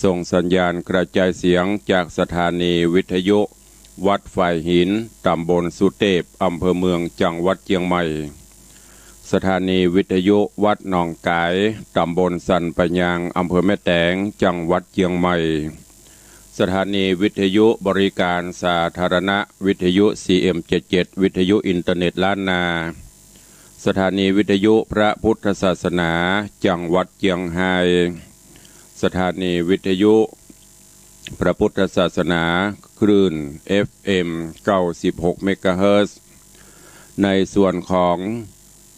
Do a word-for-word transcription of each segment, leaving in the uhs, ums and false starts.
ส่งสัญญาณกระจายเสียงจากสถานีวิทยุวัดฝายหิน ตำบลสุเตพ อำเภอเมือง จังหวัดเจียงใหม่ สถานีวิทยุวัดหนองก๋าย ตำบลสันป่ายยาง อำเภอแม่แตง จังหวัดเจียงใหม่ สถานีวิทยุบริการสาธารณะ วิทยุ ซีเอ็มเจ็ดเจ็ด วิทยุอินเทอร์เน็ตล้านนา สถานีวิทยุพระพุทธศาสนา จังหวัดเจียงฮาย สถานีวิทยุพระพุทธศาสนา คลื่น เอฟเอ็ม เก้าสิบหกเมกะเฮิรตซ์ ในส่วนของ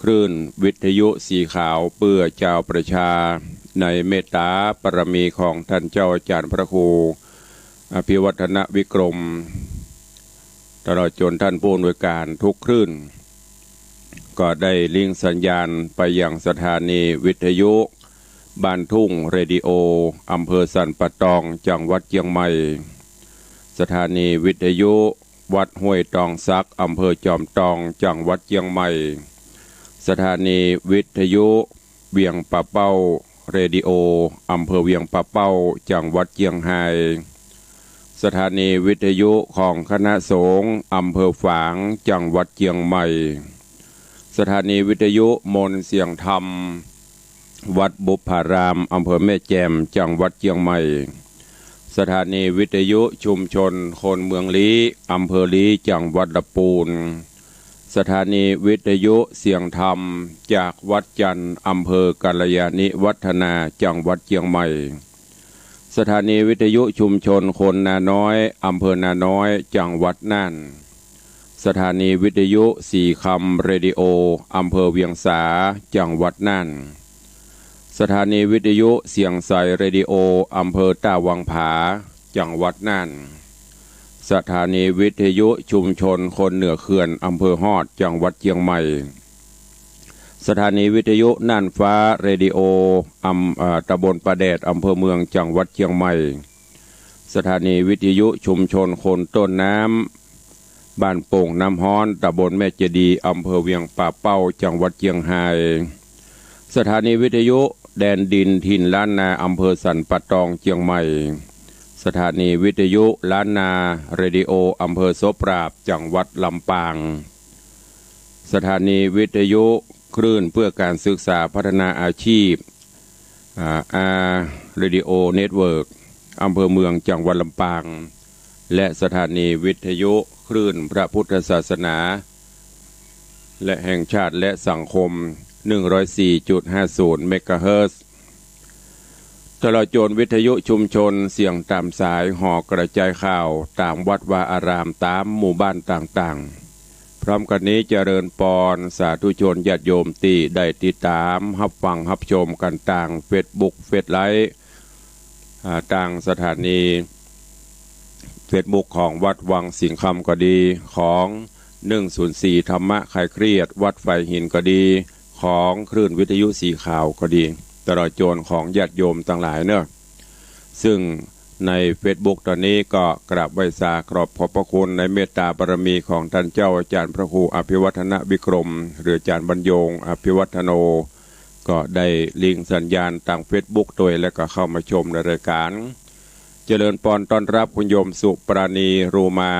คลื่นวิทยุสีขาวเปื้อจาวประชา ในเมตตาปารมีของต้านเจ้าอาจ๋ารย์พระครูอภิวัฒนวิกรม ตลอดจ๋นต้านผู้อำนวยก๋านกู้คลื่น ก็ได้ลิงก์สัญญาณไปยังสถานีวิทยุบ้านทุ่งเรดิโอ อำเภอสันป่าตอง จังหวัดเจียงใหม่ สถานีวิทยุวัดห้วยตองสัก อำเภอจอมตอง จังหวัดเจียงใหม่ สถานีวิทยุเวียงป่าเป้าเรดิโอ อำเภอเวียงป่าเป้า จังหวัดเจียงฮาย สถานีวิทยุของคณะสงฆ์ อำเภอฝาง จังหวัดเจียงใหม่ สถานีวิทยุมนต์เสียงธรรม วัดบุพพาราม อำเภอแม่แจ่ม จังหวัดเจียงใหม่ สถานีวิทยุชุมชนคนเมืองลี้ อำเภอลี้ จังหวัดละปูน สถานีวิทยุเสียงธรรมจากวัดจันทร์ อำเภอกัลยาณิวัฒนา จังหวัดเจียงใหม่ สถานีวิทยุชุมชนคนนาน้อย อำเภอนาน้อย จังหวัดน่าน สถานีวิทยุสีคำเรดิโอ อำเภอเวียงสา จังหวัดน่าน สถานีวิทยุเสียงใสเรดิโอ อำเภอต้าวังผา จังหวัดน่าน สถานีวิทยุชุมชนคนเหนือเขื่อน อำเภอฮอด จังหวัดเจียงใหม่ สถานีวิทยุน่านฟ้าเรดิโอ อำ เอ่อ ตำบลป่าแดด อำเภอเมือง จังหวัดเจียงใหม่ สถานีวิทยุชุมชนคนต้นน้ำ บ้านโป่งน้ำฮ้อน ตำบลแม่เจดีย์ อำเภอเวียงป่าเป้า จังหวัดเจียงฮาย สถานีวิทยุแดนดินถิ่นล้านนา อำเภอสันป่าตอง เจียงใหม่ สถานีวิทยุล้านนาเรดิโอ อำเภอโสปราบ จังหวัดลำปาง สถานีวิทยุคลื่นเพื่อการศึกษาพัฒนาอาชีพ อ่า อาร์ เรดิโอ เน็ตเวิร์ก อำเภอเมือง จังหวัดลำปาง และสถานีวิทยุคลื่นพระพุทธศาสนา และแห่งชาติและสังคม หนึ่งร้อยสี่จุดห้าศูนย์เมกะเฮิรตซ์ ตลอดจ๋นวิทยุชุมชนเสียงต๋ามสายหอกระจายข่าวต๋ามวัดวาอารามต๋ามหมู่บ้านต่างๆ พร้อมกั๋นนี้เจริญปอนสาธุชนญาติโยมตี้ได้ติดต๋ามฮับฟังฮับชมกั๋นตางเฟซบุ๊ก เฟซไลฟ์ อ่า ตางสถานีเฟซบุ๊กของวัดวังสิงห์คำก็ดี ของ หนึ่งศูนย์สี่ ธรรมะคลายเครียดวัดฝายหินก็ดี ของคลื่นวิทยุสีขาวก็ดี ตลอดจ๋นของญาติโยมตังหลายเนาะ ซึ่งในเฟซบุ๊กต๋อนนี้ก็กราบไหว้สาขอบขอบพระคุณในเมตตาบารมีของต้านเจ้าอาจ๋ารย์พระครูอภิวัฒนวิกรม หรืออาจ๋ารย์บรรยง อภิวัฒโน ก็ได้ลิงก์สัญญาณตางเฟซบุ๊กตวย และก็เข้ามาชมในรายก๋าน เจริญปอนต้อนฮับคุณโยมสุปราณี รูมา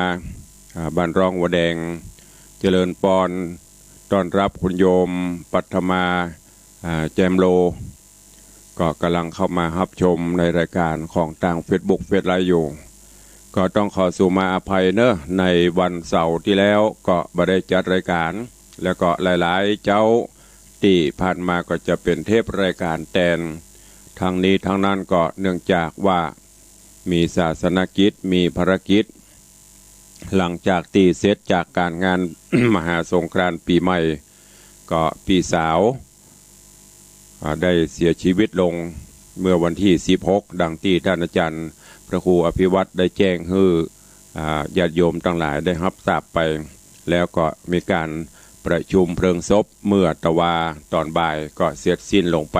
อ่า บ้านร่องหัวแดง เจริญปอนต้อนฮับคุณโยมปัทมา อ่า แจ่มโล ก็ก่ำลังเข้ามาฮับชมในรายก๋านของตางเฟซบุ๊ก เฟซไลฟ์อยู่ ก็ต้องขอสูมาอภัยเนาะ ในวันเสาร์ตี้แล้วก็บ่ได้จัดรายก๋าน แล้วก็หลายๆ เจ๊าตี้ผ่านมาก็จะเป๋นเทปรายก๋านแตน ทั้งนี้ทั้งนั้นก็เนื่องจากว่ามีศาสนกิจ มีภารกิจ หลังจากตี้เสร็จจากก๋านงาน มหาสงกรานต์ปี๋ใหม่ ก็ปี้สาว อ่า ได้เสียชีวิตลงเมื่อวันตี้สิบหก ดังตี้ต้านอาจ๋ารย์พระครูอภิวัฒน์ได้แจ้งหื้อ อ่า ญาติโยมตังหลายได้ฮับทราบไป แล้วก็มีก๋านประชุมเพลิงศพเมื่อตะวาต๋อนบ่ายก็เสร็จสิ้นลงไป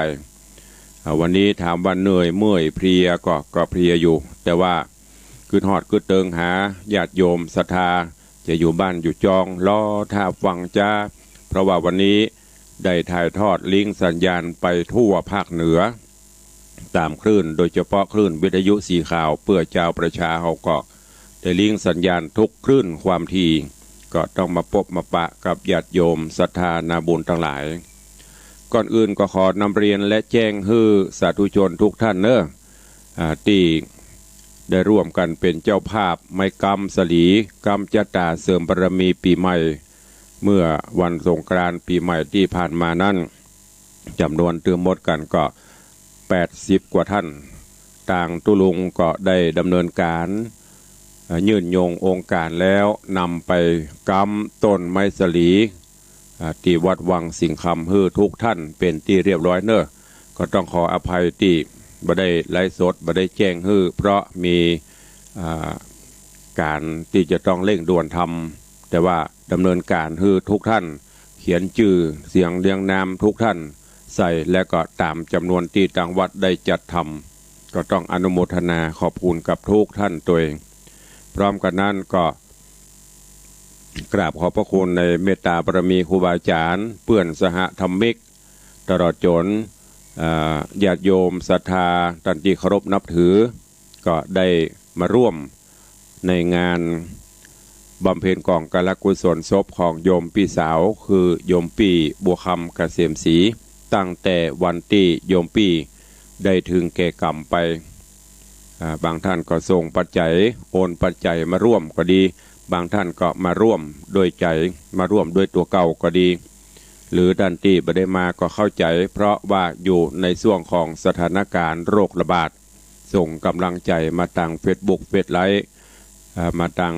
อ่า วันนี้ถามว่าเหนื่อยเมื่อยเพลียก็ ก็เพลียอยู่ แต่ว่า กึ๊ดฮอดกึ๊ดเติงหาญาติโยมศรัทธา จะอยู่บ้านอยู่จอง รอถ้าฟังจ๊า เพราะว่าวันนี้ได้ถ่ายทอดลิงก์สัญญาณไปทั่วภาคเหนือ ต๋ามคลื่น โดยเฉพาะคลื่นวิทยุสีขาว เปื้อจาวประชาเฮาก็ได้ลิงก์สัญญาณทุกคลื่นความถี่ ก็ต้องมาปบมาปะกับญาติโยมศรัทธานาบุญตังหลาย ก่อนอื่นก็ขอนำเรียนและแจ้งหื้อสาธุชนทุกท่านเนอะ อ่า ตี้ได้ร่วมกั๋นเป๋นเจ้าภาพไม้กำสาลี กำจะต๋าเสริมบารมีปี๋ใหม่ เมื่อวันสงกรานต์ปี๋ใหม่ตี้ผ่านมานั้น จ๋ำนวนตึงหมดกั๋นก็แปดสิบกว่าท่าน ตางตุ๊ลุงก็ได้ดำเนินก๋าน เอ่อ ยื่นโยงองค์ก๋านแล้ว นำไปกำต้นไม้สาลี อ่า ตี้วัดวังสิงห์คำหื้อทุกท่านเป๋นตี้เรียบร้อยเนอะ ก็ต้องขออภัยตี้บ่ได้ไลฟ์สด บ่ได้แจ้งหื้อ เพราะมี อ่า ก๋านตี้จะต้องเร่งด่วนทำ แต่ว่าดำเนินก๋านหื้อทุกท่าน เขียนจื้อเสียงเรียงนามทุกท่านใส่ และก็ต๋ามจ๋ำนวนตี้ตางวัดได้จัดทำ ก็ต้องอนุโมทนาขอบคุณกับทุกท่านตวย พร้อมกั๋นนั้นก็กราบขอบพระคุณในเมตตาบารมีครูบาอาจ๋ารย์ เปื้อนสหธรรมิก ตลอดจ๋น อ่า ญาติโยมศรัทธาต้านตี้เคารพนับถือ ก็ได้มาร่วมในงานบำเพ็ญกองการกุศลศพของโยมปี้สาว คือโยมปี้บัวคำเกษมศรี ตั้งแต่วันตี้โยมปี้ได้ถึงแก่กรรมไป อ่า บางท่านก็ส่งปัจจัย โอนปัจจัยมาร่วมก็ดี บางท่านก็มาร่วมด้วยใจ๋ มาร่วมด้วยตั๋วเก่าก็ดี หรือต้านตี้บ่ได้มาก็เข้าใจ๋ เพราะว่าอยู่ในช่วงของสถานการณ์โรคระบาด ส่งก๋ำลังใจ๋มาตางเฟซบุ๊ก เฟซไลฟ์ อ่า มาตาง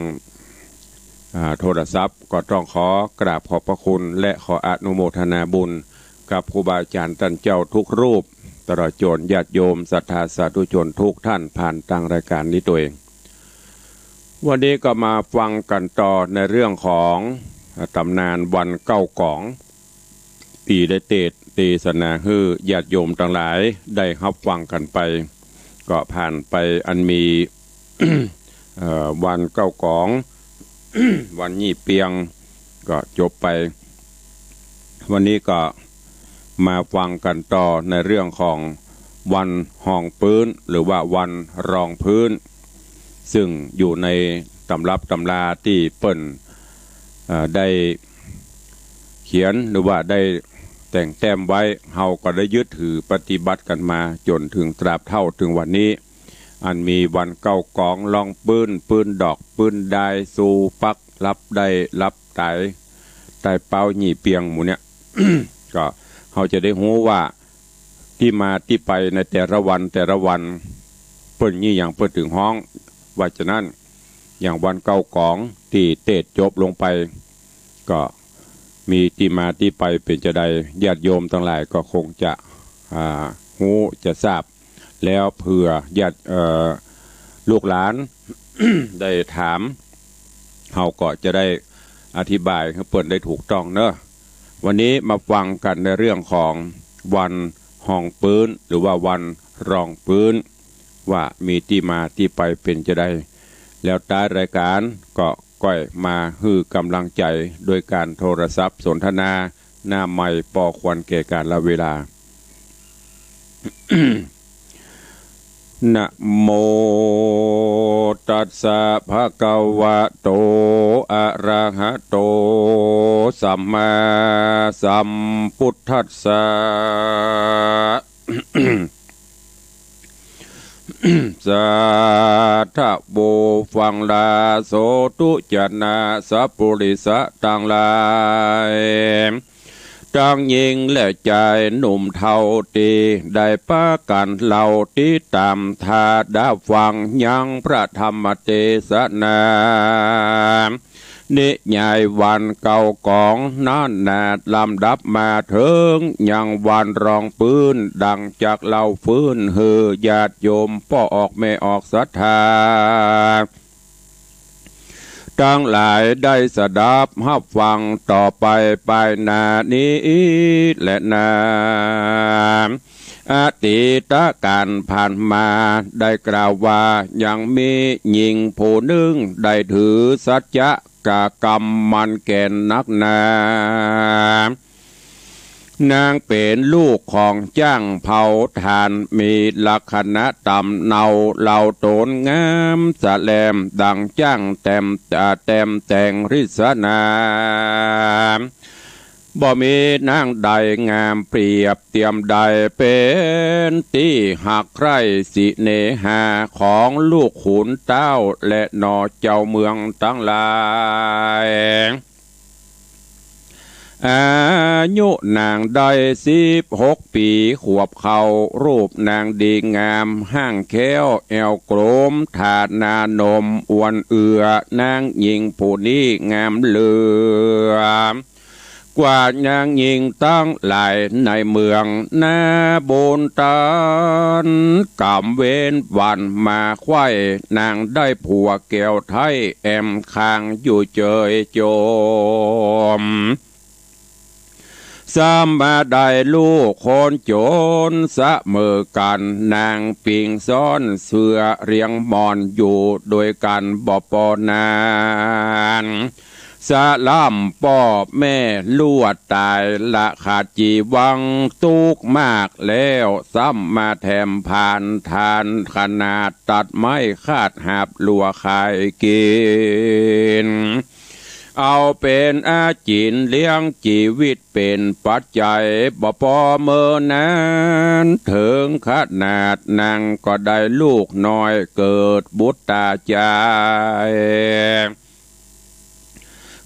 อ่า โทรศัพท์ ก็ต้องขอกราบขอบพระคุณ และขออนุโมทนาบุญกับครูบาอาจ๋ารย์ต้านเจ้าทุกรูป ตลอดจ๋นญาติโยมศรัทธาสาธุชนทุกท่านผ่านตางรายก๋านนี้ตวย วันนี้ก็มาฟังกั๋นต่อในเรื่องของ อ่า ต๋ำนานวันเก้ากอง ตี้ได้เตสน์เตสนาหื้อญาติโยมตังหลายได้ฮับฟังกั๋นไป ก็ผ่านไปอันมี เอ่อ วันเก้ากอง วันยี่เปียง ก็จบไป วันนี้ก็มาฟังกั๋นต่อในเรื่องของวันฮองปื๊น หรือว่าวันรองพื้น ซึ่งอยู่ในต๋ำรับต๋ำราตี้เปิ้น เอ่อ ได้เขียนหรือว่าได้แต่งแต้มไว้ เฮาก็ได้ยึดถือปฏิบัติกั๋นมาจ๋นเถิงตราบเท่าเถิงวันนี้ อันมีวันเก้ากอง รองปื๊น ปื๊นดอก ปื๊นดาย ซูปัก ฮับได้ฮับต๋าย ใต้เป๊ายี่เปียงหมู่เนี่ย ก็เฮาจะได้ฮู้ว่าตี้มาตี้ไปในแต่ละวันแต่ละวัน เปิ้นยี่หยังเปิ้นเถิงฮ้องว่าจะนั้น อย่างวันเก้ากองตี้เตสน์จบลงไป ก็มีตี้มาตี้ไปเป๋นจาใด ญาติโยมตังหลายก็คงจะ อ่า ฮู้จะทราบ แล้วเผื่อญาติ เอ่อ ลูกหลาน ได้ถาม เฮาก็จะได้อธิบายหื้อเปิ้นได้ถูกต้องเนอะ วันนี้มาฟังกั๋นในเรื่องของวันฮองปื๊น หรือว่าวันรองปื๊น ว่ามีตี้มาตี้ไปเป๋นจาใด แล้วต๊ายรายก๋านก็ก้อยมาหื้อก๋ำลังใจ๋โดยก๋านโทรศัพท์สนทนาหน้าไมค์ ปอควรแก่กาลเวลา นะโมตัสสะภะคะวะโต อะระหะโต สัมมาสัมพุทธัสสะ สาธุ ฟังลาโสตุ จะนาสัปปุริสะตังหลาย ตังญิงและจายหนุ่มเฒ่าตี้ได้ปากั๋นเล่าติดต๋ามถ้าดะฟังยังพระธรรมเตสนา นิยายวันเก้ากองนั้นนา ลำดับมาเถิงยังวันรองปื๊น ดังจักเล่าฟื้นหื้อญาติโยมป้อออกแม่ออกศรัทธาตังหลายได้สดับฮับฟังต่อไปปายหน้านี้แลนา อดีตก๋านผ่านมาได้กล่าวว่ายังมีญิงผู้นึ่งได้ถือสัจจะกะกำมั่นแก่นนักหนา นางเป๋นลูกของจ๊างเผาถ่าน มีลักษณะต๋ำเนา เลาต๋นงามสะแลม ดั่งจ๊างแต้ม อ่า แต้มแต่งริสนา บ่มีนางใดงามเปรียบเตียมได้ เป๋นตี้ฮักใคร่สิเนหา ของลูกขุนเต้า และหน่อเจ้าเมืองตังหลาย อายุนางได้สิบหกปี๋ขวบเข้า รูปนางดีงาม ฮ่างแคล้วแอ่วโกรม ฐานะหนมอ้วนเอื้อ นางหญิงผู้นี้งามเหลือ กว่านางหญิงตังหลายในเมืองนา บุญตันก๋ำเว้นวันมาใคว่ นางได้ผัวแก้วไท้ แอ่มคางอยู่เจยจม ซ้ำมาได้ลูกคนจ๋นเสมอกั๋น นางปิงซ้อนเสื้อเลี้ยงหม่อน อยู่ตวยกั๋นบ่ปอนาน สะล้ำป้อแม่ลวดต๋าย ละขาดจีวัง ตุ๊กข์มากแล้ว ซ้ำมาแถมผาน ทานขนาดตัดไม้คาดหาบลัวขายกิ๋น เอาเป๋นอาจิณเลี้ยงจีวิต เป๋นปัจจัย บ่ปอเมินนาน เถิงขนาดนางก็ได้ลูกน้อย เกิดบุตราจาย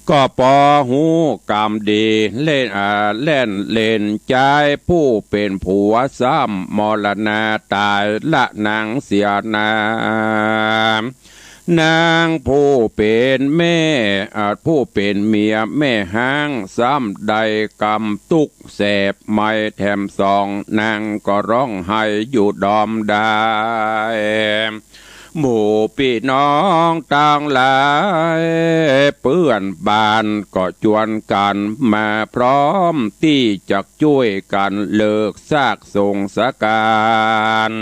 ก็ปอฮู้กรรมดี เล่น อ่า แล่นเล่นจาย ผู้เป๋นผัวซ้ำมรณาต๋าย ละนางเสียนา นางผู้เป๋นแม่ อ่า ผู้เป๋นเมียแม่ฮ้าง ซ้ำได้กรรมตุ๊กข์แสบไหม้แถมสอง นางก็ฮ้องไห้อยู่ดอมดาย หมู่ปี้น้องตังหลาย เปื้อนบ้านก็จวนกั๋นมาพร้อม ตี้จักจ้วยกั๋นเลิกซากสงสก๋าน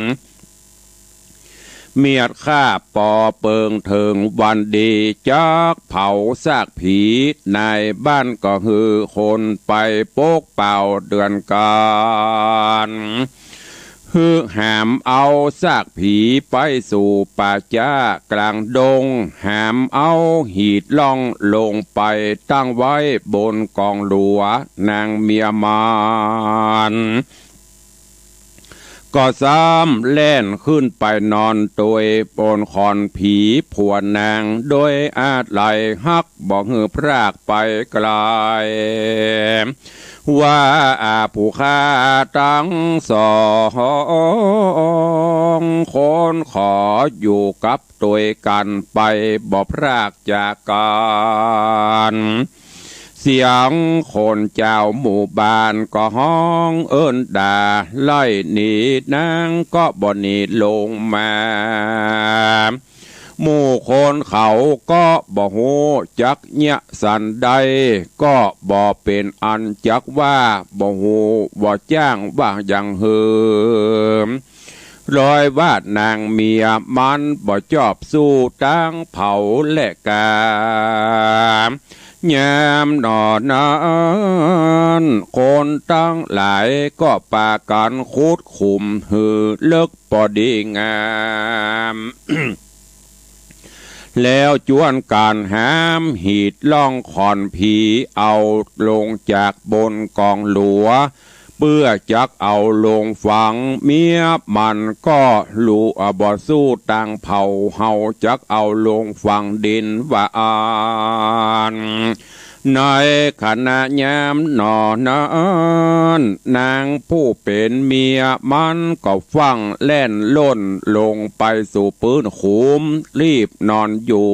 เมียดคาบปอเปิงเถิงวันดี จักเผาซากผี นายบ้านก็หื้อคนไปปกเป่าเดือนกั๋น หื้อหามเอาซากผีไปสู่ป่าจ๊ากลางดง หามเอาหีดล่องลงไปตั้งไว้บนก๋องหลัว นางเมียมัน ก็ซ้ำแล่นขึ้นไปนอนตวยบนขอนผี ผัวนางโดยอาลัยฮัก บ่หื้อพรากไปไกล ว่าอาผู้ข้าตังสอง คนขออยู่กับตวยกั๋นไป บ่พรากจากกั๋น เสียงคนจาวหมู่บ้านก็ฮ้องเอิ้นด่า ไล่หนีนางก็บ่หนีลงมา หมู่คนเขาก็บ่ฮู้จักเยียะสันใด ก็บ่เป๋นอันจักว่า บ่ฮู้ว่าจ้างว่าหยังหื้อ ลอยว่านางเมียมันบ่จอบสู้ตังเผาและกา ยามหนอนั้น คนตังหลายก็ปากั๋นขุดขุมหื้อเลิกปอดีงาม แล้วจวนกั๋นหามหีดล่องขอนผี เอาลงจากบนก๋องหลัว เปื้อจักเอาลงฝัง เมียมันก็ฮู้บ่สู้ตังเผา เฮาจักเอาลงฝังดินว่าอั้น ในขณะยามหนอนั้น นางผู้เป๋นเมียมันก็ฟั่งแล่นล่นลงไปสู่ปื๊นขุม รีบนอนอยู่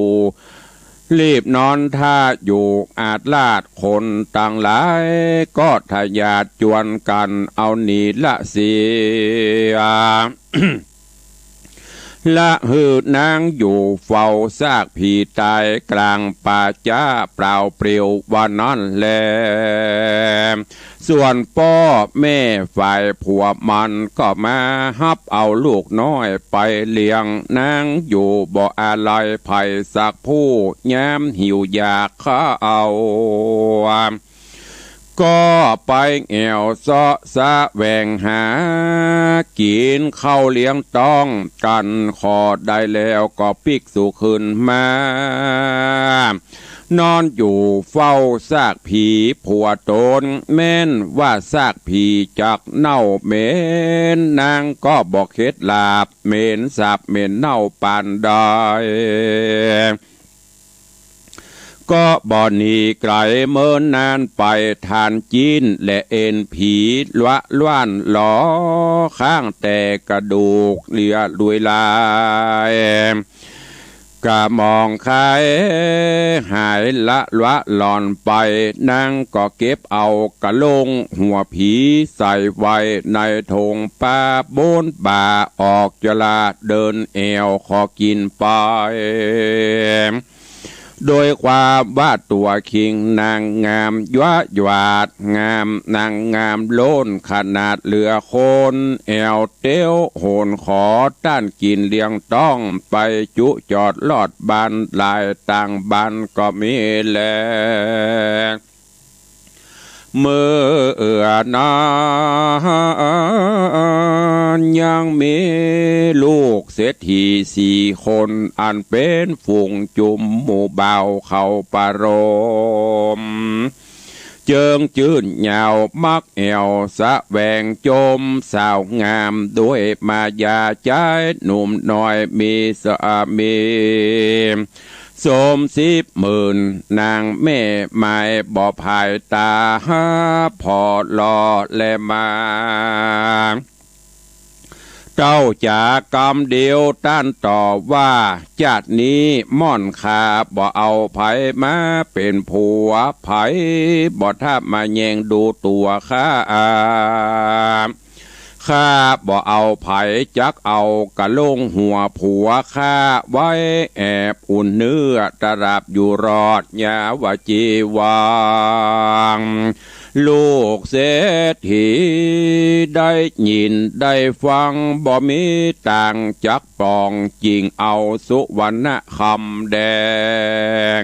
รีบนอนท่าอยู่ อาดลาดคนตังหลายก็ทะยาดจวนกั๋นเอาหนีละเสีย ละหื้อนางอยู่เฝ้าซากผีต๋ายกลางป่าจ๊าเปล่าเปลี่ยวว่านั้นแล ส่วนป้อแม่ฝ่ายผัวมันก็มาฮับเอาลูกน้อยไปเลี้ยง นางอยู่บ่อาลัยใผสักผู้ ยามหิวอยากข้าว ก็ไปแอ่วเซาะแสวงหา กิ๋นข้าวเลี้ยงต๊องกั๋น ขอได้แล้วก็ปิ๊กสู่คืนมา นอนอยู่เฝ้าซากผีผัวต๋น แม่นว่าซากผีจักเน่าเหม็น นางก็บ่เข็ดหลาบ เหม็นสาบเหม็นเน่าปานใด ก็บ่หนีไก๋เมินนานไป ถ่านจิ๊นและเอ็นผีละล้านหลอ ข้างแต่กระดูกเหลือลุยลาย กะมองคายหายละละหล่อนไป นางก็เก็บเอากะโหลงหัวผีใส่ไว้ในถุงป้า บ้นบ่าออกจลาเดินแอ่วขอกิ๋นไป โดยความว่าตั๋วคิงนางงาม ยั้วหยาดงาม นางงามล้นขนาดเหลือคน แอ่วเตี้ยวโหนขอต้านกิ๋นเลี้ยงต๊อง ไปจุจอดลอดบ้านหลายต่างบ้านก็มีแล เมื่อนั้นยังมีลูกเศรษฐีสี่คน อันเป๋นฝูงจุมหมู่บ่าวเขาปรม เจิงจื้นยาวมักแอ่วแสวงจม สาวงามด้วยมายาใจ๊ หนุ่มน้อยมีสามี สมสิบหมื่น นางแม่ไม้บ่ผายต๋า ผ่อหล่อแลมา เต้าจ๋ากำเดียวต้านตอบว่า จาตินี้ม่อนข้าบ่เอาใผมาเป๋นผัว ใผบ่ถ้ามาแย่งดูตั๋วข้า ข้าบ่เอาใผ จักเอากะโหลงหัวผัวข้า ไว้แอบอุ่นเนื้อตราบอยู่รอดยาวจีวัง ลูกเศรษฐีได้ยินได้ฟัง บ่มีตางจักปอง จึงเอาสุวรรณคำแดง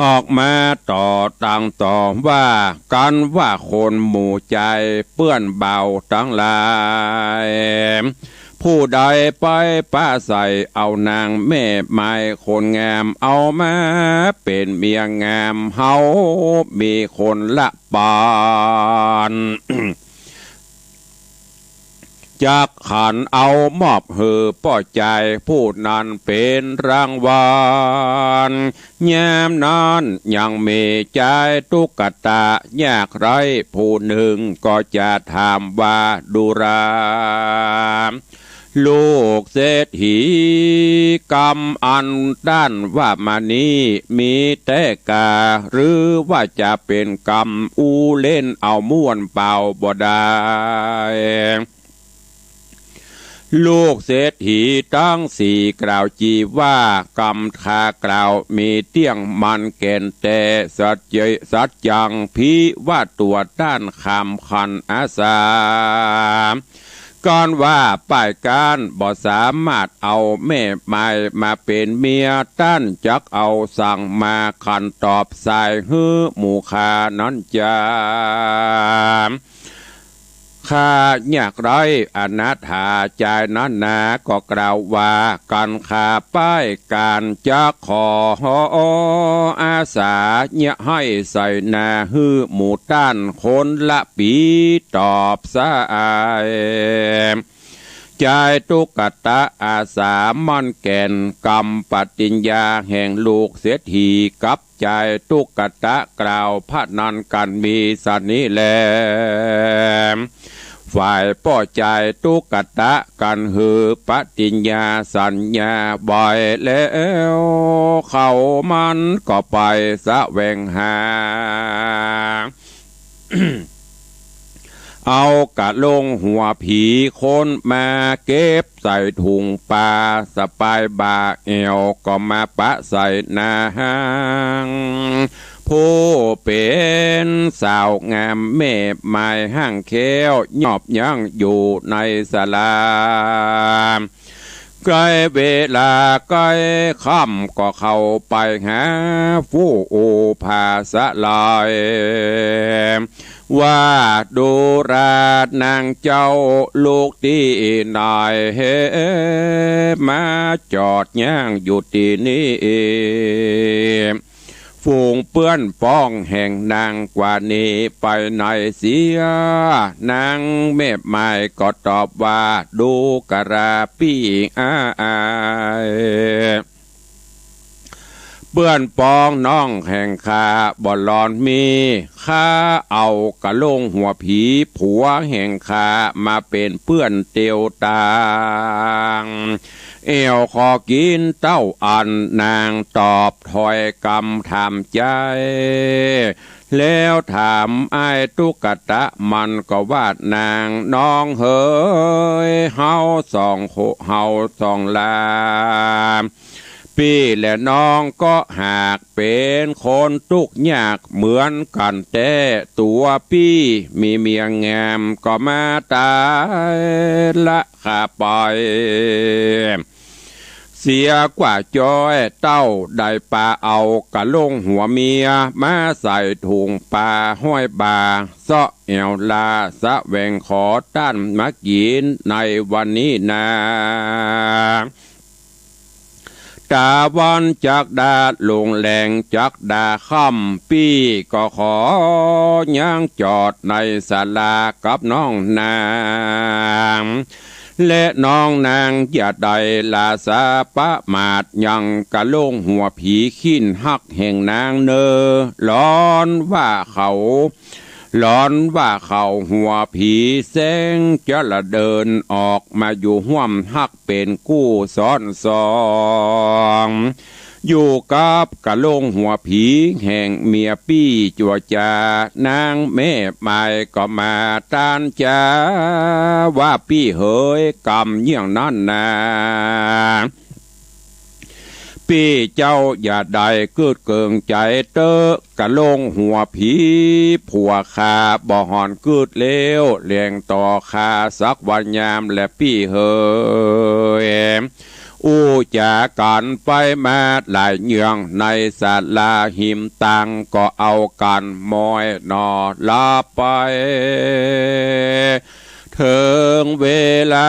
ออกมาต่อตางตอบว่า กันว่าคนหมู่ใจ๋เปื้อนบ่าวตังหลาย ผู้ใดไปปะใส่เอานางแม่ไม้คนงาม เอามาเป๋นเมียงาม เฮามีคนละปาน จักขันเอามอบหื้อป้อใจ๋ผู้นั้นเป๋นรางวัล ยามนั้นยังมีใจ๋ตุ๊กตายากไร้ผู้นึ่ง ก็จะถามว่า ดูรา ลูกเศรษฐี กำอันต้านว่ามานี้ มีแต๊กา หรือว่าจะเป๋นกำอู้เล่นเอาม่วนเป่าบ่ดาย ลูกเศรษฐีตังสี่กล่าวจีว่า กำข้ากล่าวมีเตี้ยงมั่นแก่นแต๊ สัจเจ สัจจัง ผิว่าตั๋วต้านขามขันอาสา กันว่าป้ายก้านบ่สามารถเอาแม่ไม้มาเป๋นเมีย ต้านจักเอาสังมาขันตอบสายหื้อหมู่ข้านั้นจา ข้ายากไร้อนาถาจายนั้นนา ก็กล่าวว่า กันข้าป้ายก้านจักขออาสา เยียะหื้อใส่นาหื้อหมู่ต้านคนละปี๋ ตอบสาย ใจ๋ตุ๊กตาอาสาม่อนแก่น กำปฏิญญาแห่งลูกเศรษฐีกับใจ๋ตุ๊กตากล่าวพนันกั๋นมีสันนี้แล ฝ่ายป้อใจ๋ตุ๊กตากั๋นหื้อปฏิญญาสัญญาบ่อยแล้ว เขามันก็ไปแสวงหา เอากะโหลงหัวผีคนมาเก็บใส่ถุงป้า สะปายบ่าแอ่วก็มาปะใส่นาหาง ผู้เป๋นสาวงามแม่ไม้ห้างแค้วยอบยั้งอยู่ในศาลา ใก้เวลาใก้ค่ำก็เข้าไปหาฟู่ผาสะไหล ว่าดูราดนางเจ้าลูกตี้ไหน มาจอดย่างอยู่ตี้นี่ ฝูงเปื้อนป้องแห่งนางกว่านี้ไปไหนเสีย นางแม่ไม้ก็ตอบว่า ดูกะลาปี้อ้าย เปื้อนป้องน้องแห่งข้าบ่หลอนมี ข้าเอากะโหลงหัวผีผัวแห่งข้ามาเป๋นเปื้อนเตียวตาง แอ่วขอกิ๋นเต้าอั้น นางตอบถ้อยกำถามใจ๋ แล้วถามอ้ายตุ๊กตะ มันก็ว่า นางน้องเหย เฮาสองโค เฮาสองลา ปี้และน้องก็หากเป๋นคนตุ๊กข์ยากเหมือนกั๋นแต๊ ตั๋วปี้มีเมียงามก็มาต๋ายละข้าไป เสียกว่าจ้อยเต้าได้ปาเอากะโหลงหัวเมียมาใส่ถุงปาห้อยบ่า เซาะแอ่วลาแสวงขอต้านมากิ๋นในวันนี้นา ต๋าวันจักดาลุ่งแหลงจักดาค่ำ ปี้ก็ขอยังจอดในศาลากับน้องนาง และน้องนางอย่าได้ละสาประมาทยังกะโหลงหัวผีขี้ฮักแห่งนางเน่อ หลอนว่าเขา หลอนว่าเขาหัวผีแสงจะละเดินออกมาอยู่ฮ่วมฮักเป๋นกู้ซ้อนสอง อยู่กับกะโหลงหัวผีแห่งเมียปี้จั่วจา นางแม่ไม้ก็มาต้านจา ว่าปี้เหย กำเยี่ยงนั้นนา ปี้เจ้าอย่าได้กึ๊ดเกิงใจ๋เต๊อะ กะโหลงหัวผีผัวข้าบ่ห่อนกึ๊ดเลวแหลงต่อข้าสักวันยามแลปี้เหย อู้จ๋ากั๋นไปมาหลายเยื่องในศาลาหิมตัง ก็เอากั๋นมอยหน่อลาไป เถิงเวลา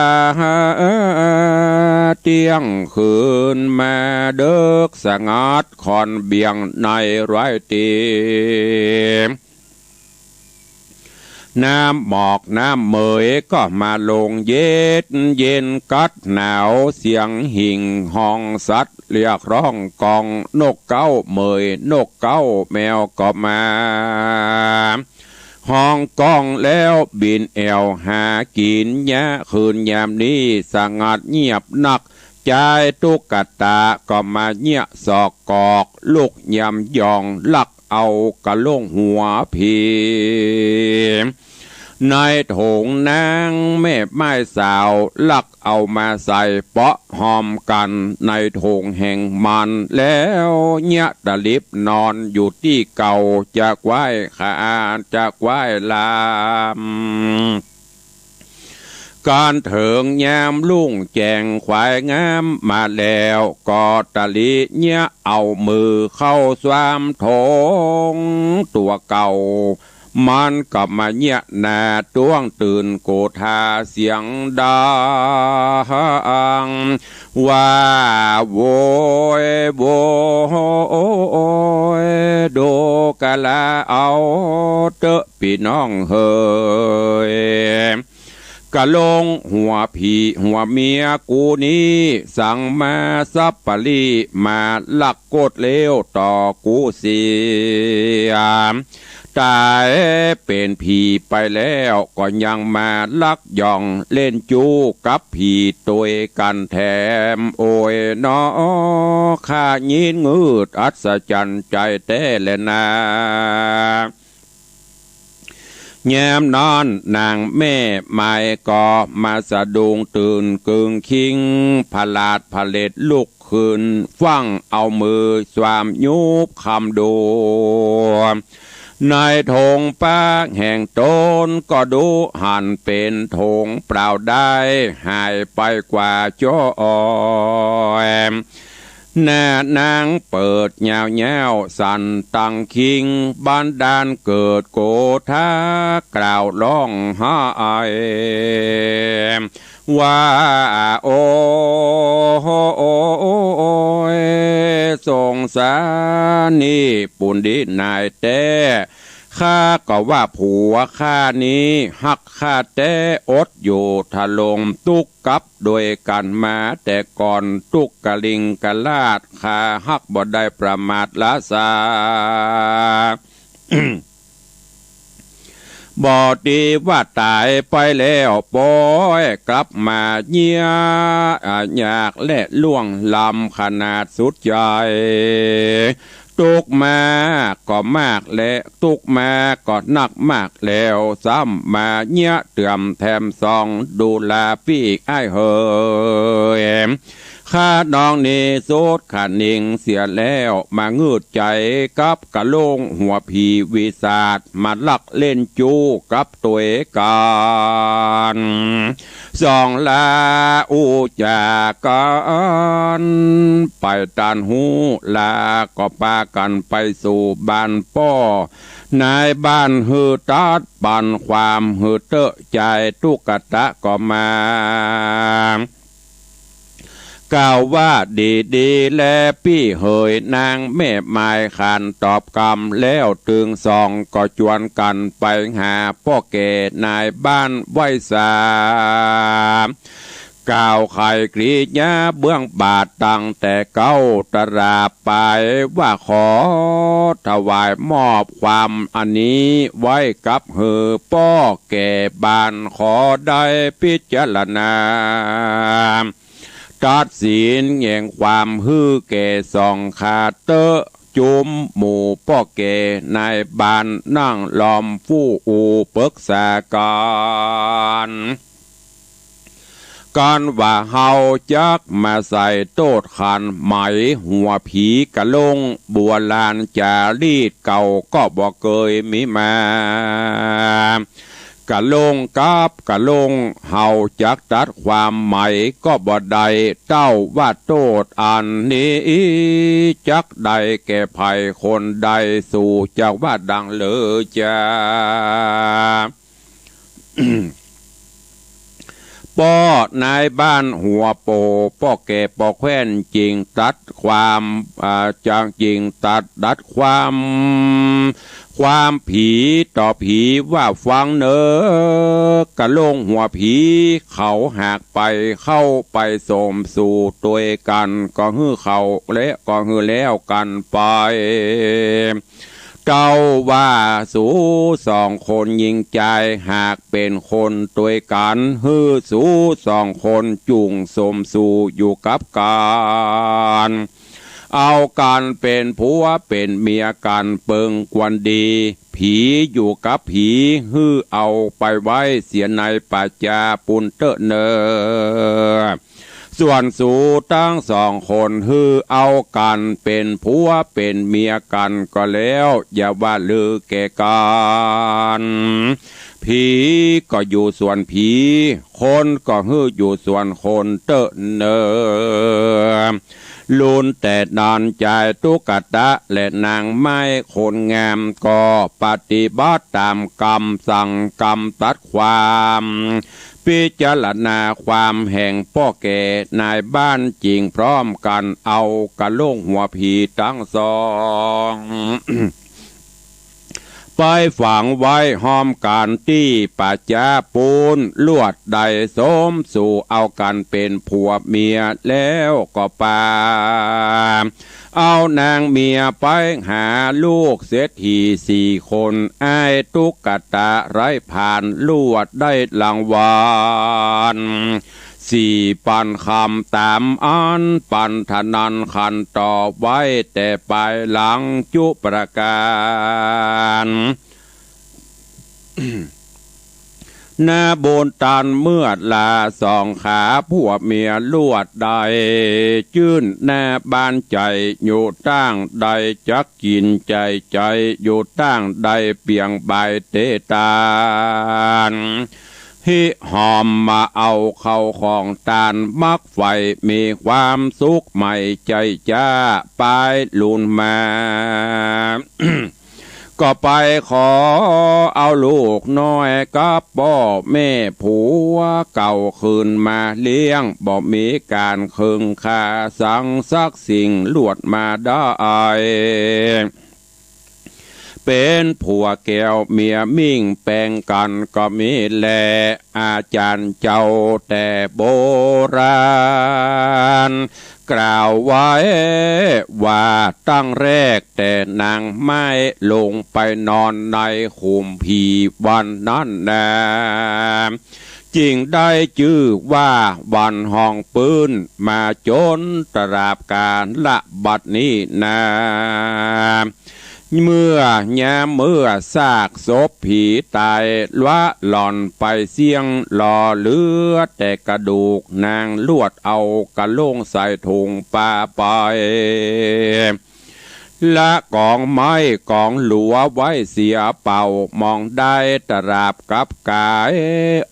เตี้ยงคืนมาเดิกสงัดค่อนเบี่ยงในไร้ตี น้ำหมอกน้ำเหมยก็มาลงเย็นเย็นกัดหนาว เสียงหิ่งฮ้องสัตว์เรียกร้องก้อง นกเก๊าเหมยนกเก๊าแมวก็มาฮ้องก้องแล้วบินแอ่วหากิ๋นเยียะ คืนยามนี้สงัดเงียบนัก จายตุ๊กตาก็มาเยียะสอกกอก ลุกยำยองลักเอากะโหลงหัวผี ในโถงนางแม่ไม้สาวลักเอามาใส่เปาะฮอมกั๋นในโถงแห่งมัน แล้วเยียะตะลิบนอนอยู่ตี้เก่า จะไหว้ขานจะไหว้ลาม กั๋นเถิงยามรุ่งแจ้งขวายงามมาแล้ว ก็ตะลิเยียะเอามือเข้าสวามโถงตั๋วเก่า มันก็มาเยียะหน้าต้วงตื่นโกธาเสียงดัง ว่าโวยโวย ดูกะลาเอาเต๊อะปี้น้องเหย กะโหลงหัวผีหัวเมียกูนี้ สังมาสัปปะรีมาลักโกฏเลวต่อกูเสีย ต๋ายเป๋นผีไปแล้วก็ยังมาลักหย่องเล่นจู้กับผีตวยกั๋นแถม โอยหนอ ข้ายินงืดอัศจรรย์ใจ๋แต๊แลนา ยามนั้นนางแม่ไม้ก็มาสะดุ้งตื่นกึ่งคิง ผลาดผลาดลุกขึ้นฟั่ง เอามือสวามยูบคำดู ในถงปากแห่งต๋นก็ดูหันเป๋นถงเปล่าได้ หายไปกว่าจ้อย หน้านางเปิดยาวๆ สั่นตังคิง บันดาลเกิดโกธากล่าวฮ้องไห้ ว่า โอ้ย สงสารนี่ปูนดีนายแต๊ ข้าก็ว่าผัวข้านี้ฮักข้าแต๊ อดอยู่ทะลงตุ๊กข์กับโดยกั๋นมาแต่ก่อน ตุ๊กกะลิงกะลาด ข้าฮักบ่ได้ประมาทละสา บ่ดีว่าต๋ายไปแล้วปอยกลับมาเยียะ อ่า ยากและล่วงลำขนาดสุดใจ๋ ตุ๊กข์มาก็มากแล ตุ๊กข์มาก็นักมากแล้ว ซ้ำมาเยียะเตื้อมแถมสอง ดูราปี้อ้ายเหย ข้าน้องนี้สุดขะนิงเสียแล้ว มางืดใจ๋กับกะโลงหัวผีวิสาท มาลักเล่นจู้กับตวยกั๋น สองลาอู้จ๋ากั๋น ไปตันฮู้ลา ก็ปากั๋นไปสู่บ้านป้อ นายบ้านหื้อตัดปั๋นความหื้อเต๊อะ จายตุ๊กตะก็มา กล่าวว่าดีๆ แลปี้เหย นางแม่หมายขานตอบกำ แล้วตึงสองก็จวนกั๋นไปหาป้อแก่นายบ้านไหว้สา กล่าวไขกริยาเบื้องบาทตั้งแต่เก๊าตราไป ว่าขอถวายมอบความอันนี้ไว้กับหื้อป้อแก่บ้าน ขอได้พิจารณา ตัดสินแห่งความหื้อแก่สองข้าเต๊อะ จุมหมู่ป้อแก่นายบ้านนั่งล้อมฟู่อู้ปึกษากั๋น กั๋นว่าเฮาจักมาใส่โต้ษขันไหม หัวผีกะโลง บัวลานจ๋ารีตเก่าก็บ่เกยมีมา กะโลงกับกะโลง เฮาจักตัดความไหมก็บ่ได้ เต้าว่าโต้ษอันนี้ จักได้แก่ใผคนใด สูจักว่าดังเลยจา ป้อนายบ้านหัวโป ป้อแก่ป้อแคว้นจึงตัดความ อ่า จังจึงตัด ดัดความ ความผีต่อผีว่าฟังเน่อ กะโลงหัวผีเขาหากไปเข้าไปสมสู่ตวยกั๋น ก็หื้อเขาและก็หื้อแล้วกั๋นไป เต้าว่าสูสองคนญิงจาย หากเป๋นคนตวยกั๋น หื้อสูสองคนจุ่งสมสู่อยู่กับกั๋น เอากั๋นเป๋นผัวเป๋นเมียกั๋นเปิงควรดี ผีอยู่กับผี หื้อเอาไปไว้เสียในป่าจ๊าปูนเต๊อะเน่อ ส่วนสูตังสองคน หื้อเอากั๋นเป๋นผัวเป๋นเมียกั๋นก็แล้ว อย่าว่าลือแก่กั๋น ผีก็อยู่ส่วนผี คนก็หื้ออยู่ส่วนคนเต๊อะเน่อ ลุนแต่นั้นจายตุ๊กตะและนางไม้คนงามก็ปฏิบัติต๋ามกำสั่งกำตัดความ พิจารณาความแห่งป้อแก่นายบ้านจึงพร้อมกั๋นเอากะโลงหัวผีตังสอง ไปฝังไว้ฮ้อมกั๋นตี้ป่าจ๊าปูน ลวดได้สมสู่เอากั๋นเป๋นผัวเมียแล้วก็ปา เอานางเมียไปหาลูกเศรษฐีสี่คน อ้ายตุ๊กตาไร้ผาน ลวดได้รางวัล สี่ปันคำต๋ามอันปันธนันขันต่อไว้แต่ปายหลังจุประก๋าน นาบุญตันเมื่อลาสองขา ผัวเมียลวดได้ จื้นนาบ้านใจ๋อยู่ตางใด จักกิ๋นใจ๋ใจ๋อยู่ตางใด เปียงบ่ายเตตาน หิหอมมาเอาเข้าของตาน มักใฝ่มีความสุขใหม่ใจ๋จ้า ปายลุนมา ก็ไปขอเอาลูกน้อยกับป้อแม่ผัวเก่าคืนมาเลี้ยง บ่มีก๋านเคิงค่าสังสักสิ่ง ลวดมาได้ เป๋นผัวแก้วเมียมิ่งแป๋งกั๋นก็มีแล อาจ๋ารย์เจ้าแต่โบราณ กล่าวไว้ว่าตั้งแรกแต่นางไม้ลงไปนอนในขุมผีวันนั้นนา จึงได้จื้อว่าวันฮองปื้น มาจ๋นตราบกาละบัดนี้นา เมื่อยามเมื่อซากศพผีต๋ายละหล่อนไปเสี้ยง หล่อเหลือแต่กระดูก นางลวดเอากะโหลงใส่ถุงปาไป ละก๋องไม้ก๋องหลัวไว้เสียเป่า มองได้ตราบกับก๋าย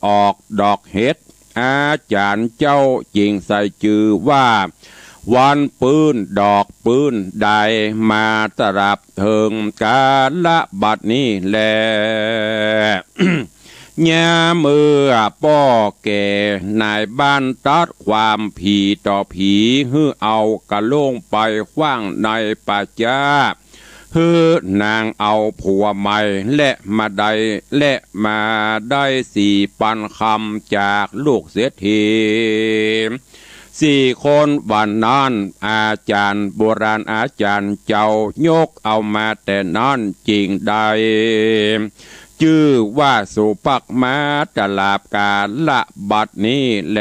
ออกดอกเห็ด อาจ๋ารย์เจ้าจึงใส่จื้อว่า วันปื้นดอกปื้นดาย มาตราบเถิงกาละบัดนี้แล ยามเมื่อป้อแก่นายบ้านตัดความผีต่อผี หื้อเอากะโหลงไปขว้างในป่าจ๊า หื้อนางเอาผัวใหม่และมาได้ และมาได้สี่ปันคำจากลูกเศรษฐีสี่คน วันนั้นอาจ๋ารย์โบราณอาจ๋ารย์เจ้ายกเอามาแต่นั้น จึงได้จื้อว่าสุปักมาตราบกาละบัดนี้แล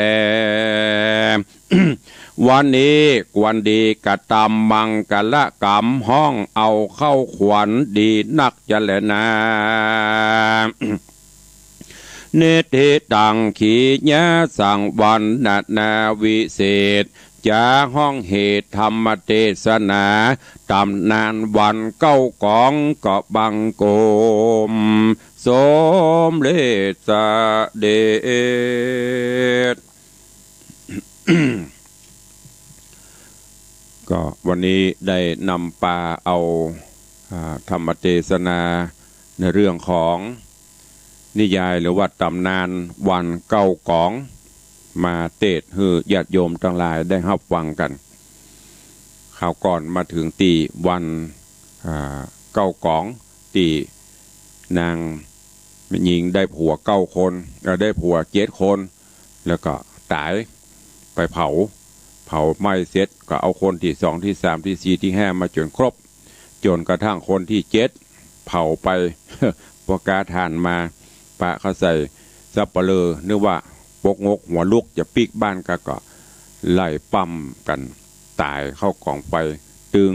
วันนี้ควรดีกระตำมังกละกรรม ฮ้องเอาเข้าขวัญดีนักจะแลนา นิทธิตัง ขีณาสังวรรณนาวิเศษ จะฮ้องเหตุธรรมเตสนา ต๋ำนานวันเก้ากอง ก็บังคมสมเร็จเสด็จ ก็วันนี้ได้นำปาเอา อ่า ธรรมเตสนาในเรื่องของนิยายหรือว่าต๋ำนานวันเก้ากอง มาเตสน์หื้อญาติโยมตังหลายได้ฮับฟังกั๋น คราวก่อนมาเถิงตี้วัน อ่า เก้ากอง ตี้นางแม่ญิงได้ผัวเก้าคน เอ่อ ได้ผัวเจ็ดคน แล้วก็ต๋าย ไปเผา เผาไหม้เสร็จก็เอาคนตี้สอง ตี้สาม ตี้สี่ ตี้ห้า มาจ๋นครบ จ๋นกระทั่งคนตี้เจ็ดเผาไป บ่กล้าถ่านมา ปะเขาใส่สัปเหร่อ นึกว่าปกงกหัวลุกจะปิ๊กบ้านก็ ก็ไล่ปั้มกั๋นต๋ายเข้ากองไฟ ตึง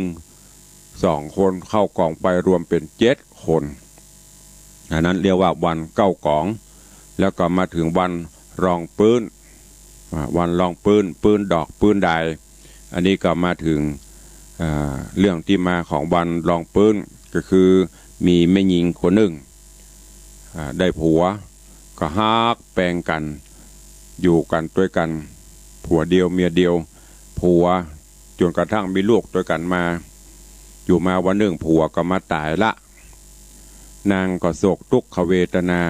สองคนเข้ากองไฟรวมเป๋นเจ็ดคน อันนั้นเรียกว่าวันเก้ากอง แล้วก็มาเถิงวันรองปื้น อ่า วันรองปื้น ปื้นดอก ปื้นดาย อันนี้ก็มาเถิง อ่า เรื่องตี้มาของวันรองปื้น ก็คือมีแม่ญิงคนนึ่ง อ่า ได้ผัว ก็ฮักแปงกั๋น อยู่กั๋นตวยกั๋น ผัวเดียวเมียเดียว ผัวจ๋นกระทั่งมีลูกตวยกั๋นมา อยู่มาวันนึ่งผัวก็มาต๋ายละ นางก็โศกตุ๊กขเวทนา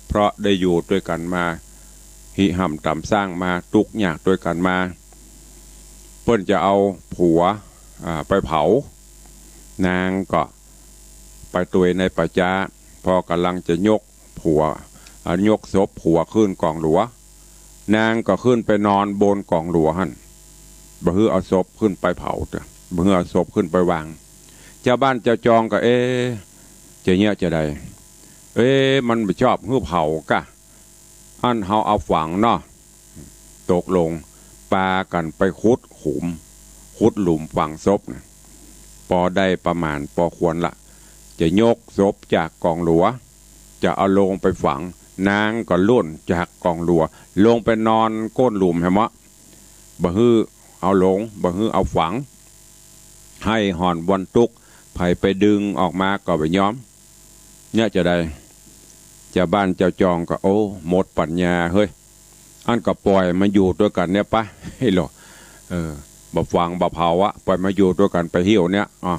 เพราะได้อยู่ตวยกั๋นมา หิฮ่ำต๋ำซ้างมา ตุ๊กข์ยากตวยกั๋นมา เปิ้นจะเอาผัว อ่า ไปเผา นางก็ไปตวยในป่าจ๊า พอกำลังจะยกผัว อ่า ยกศพผัวขึ้นก๋องหลัว นางก็ขึ้นไปนอนบนก๋องหลัวหั้น บ่หื้อเอาศพขึ้นไปเผาเตื้อ บ่หื้อเอาศพขึ้นไปวาง จาวบ้านจาวจองก็ เอ๊ะ จะเยียะจาใด เอ๊ะ มันบ่ชอบหื้อเผากะ อั้นเฮาเอาฝังเนาะ ตกลงปากั๋นไปขุดขุม ขุดหลุมฝังศพนะ ปอได้ประมาณปอควรละ จะยกศพจากก๋องหลัว จะเอาลงไปฝัง นางก็ล่นจากก๋องลัว ลงไปนอนก้นหลุมแหมเนาะ บ่หื้อเอาลง บ่หื้อเอาฝัง ไห้ฮ้อนวอนตุ๊ก ใผไปดึงออกมาก็บ่ยอม เนี่ยจะใด จาวบ้านจาวจองก็ โอ้ หมดปั๋ญญาเฮ้ย อั้นก็ป่อยมันอยู่ตวยกั๋นเนี่ยปะ เฮ้ยหรอ เออ บ่ฝังบ่เผาอะ ป่อยมันอยู่ตวยกั๋นไปเหี่ยวเนี่ย อ๋อ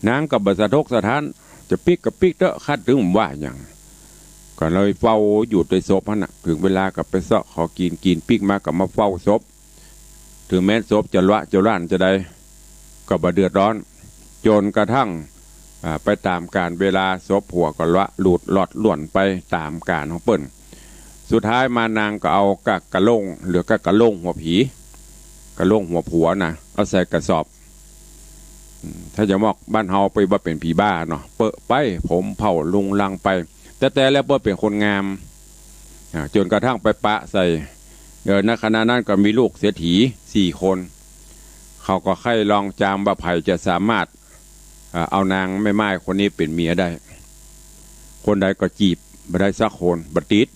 นางก็บ่สะทกสะท้าน จะปิ๊กก็ปิ๊กเต๊อะ ข้าตึงว่าหยัง ก็เลยเฝ้าอยู่ตวยศพหั้นน่ะ เถิงเวลาก็ไปเซาะขอกิ๋น กิ๋นปิ๊กมาก็มาเฝ้าศพ เถิงแม้นศพจะละจะล้านจะใด ก็บ่เดือดร้อน จนกระทั่ง อ่า ไปต๋ามกาลเวลา ศพผัวก็ละหลุดลอดล่วนไปต๋ามกาลของเปิ้น สุดท้ายมานางก็เอากะ กะโหลง เหลือกะ กะโหลงหัวผี กะโหลงหัวผัวนะ เอาใส่กระสอบ อืม ถ้าจะบอกบ้านเฮาไปว่าเป๋นผีบ้าเนาะ เปอะไป ผมเผ่ารุงรังไป แต่ แต่แล้วเปิ้นเป๋นคนงาม อ่า จนกระทั่งไปปะใส่ เออ ในขณะนั้นก็มีลูกเศรษฐีสี่คน เขาก็ใค่ลองจามว่าใผจะสามารถ อ่า เอานางแม่ม่ายคนนี้เป๋นเมียได้ คนใดก็จีบบ่ได้สักคน บ่ติด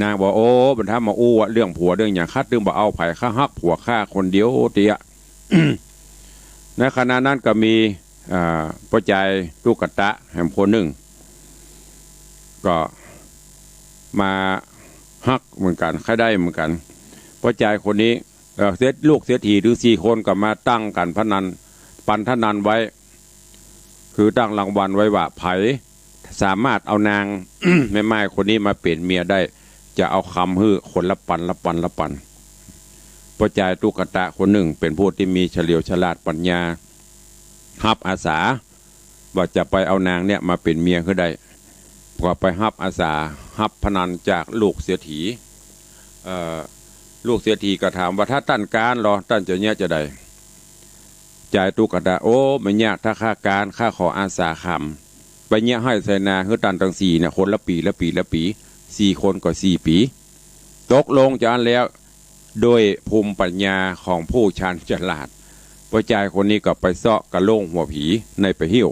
นางบอก โอ้ บรรดามาอู้เรื่องผัวเรื่องหยัง ข้าตึงบ่เอาใผ ข้าฮักผัวข้าคนเดียวเตี้ย ในขณะนั้นก็มี อ่า ป้อจายตุ๊กตาแหมคนนึ่ง ก็มาฮักเหมือนกั๋น ใค่ได้เหมือนกั๋น ป้อจายคนนี้ เอ่อ เศรษฐ ลูกเศรษฐีตึงสี่คนก็มาตั้งกั๋นพนัน ปันพนันไว้ คือตั้งรางวัลไว้ว่า ใผสามารถเอานาง แม่ม่ายคนนี้มาเป๋นเมียได้ จะเอาคำหื้อคนละปัน ละปัน ละปัน ป้อจายตุ๊กตาคนนึ่งเป๋นผู้ตี้มีเฉลียวฉลาดปั๋ญญา ฮับอาสา ว่าจะไปเอานางเนี่ยมาเป๋นเมียหื้อได้ ก็ไปฮับอาสา ฮับพนันจากลูกเศรษฐี เอ่อ ลูกเศรษฐีก็ถามว่า ถ้าต้านก๊านลอ ต้านจะเยียะจะใด จายตุ๊กตา โอ้ บ่ยาก ถ้าข้าก๊าน ข้าขออาสาขำ ไปเยียะฮ้อยไถนาหื้อต้านตังสี่เนี่ย คนละปี๋ ละปี๋ ละปี๋ สี่คนก็สี่ปี๋ ตกลงจาอั้นแล้ว โดยภูมิปั๋ญญาของผู้ชาญฉลาด ป้อจายคนนี้ก็ไปเซาะกะโหลงหัวผีในปะหิ้ว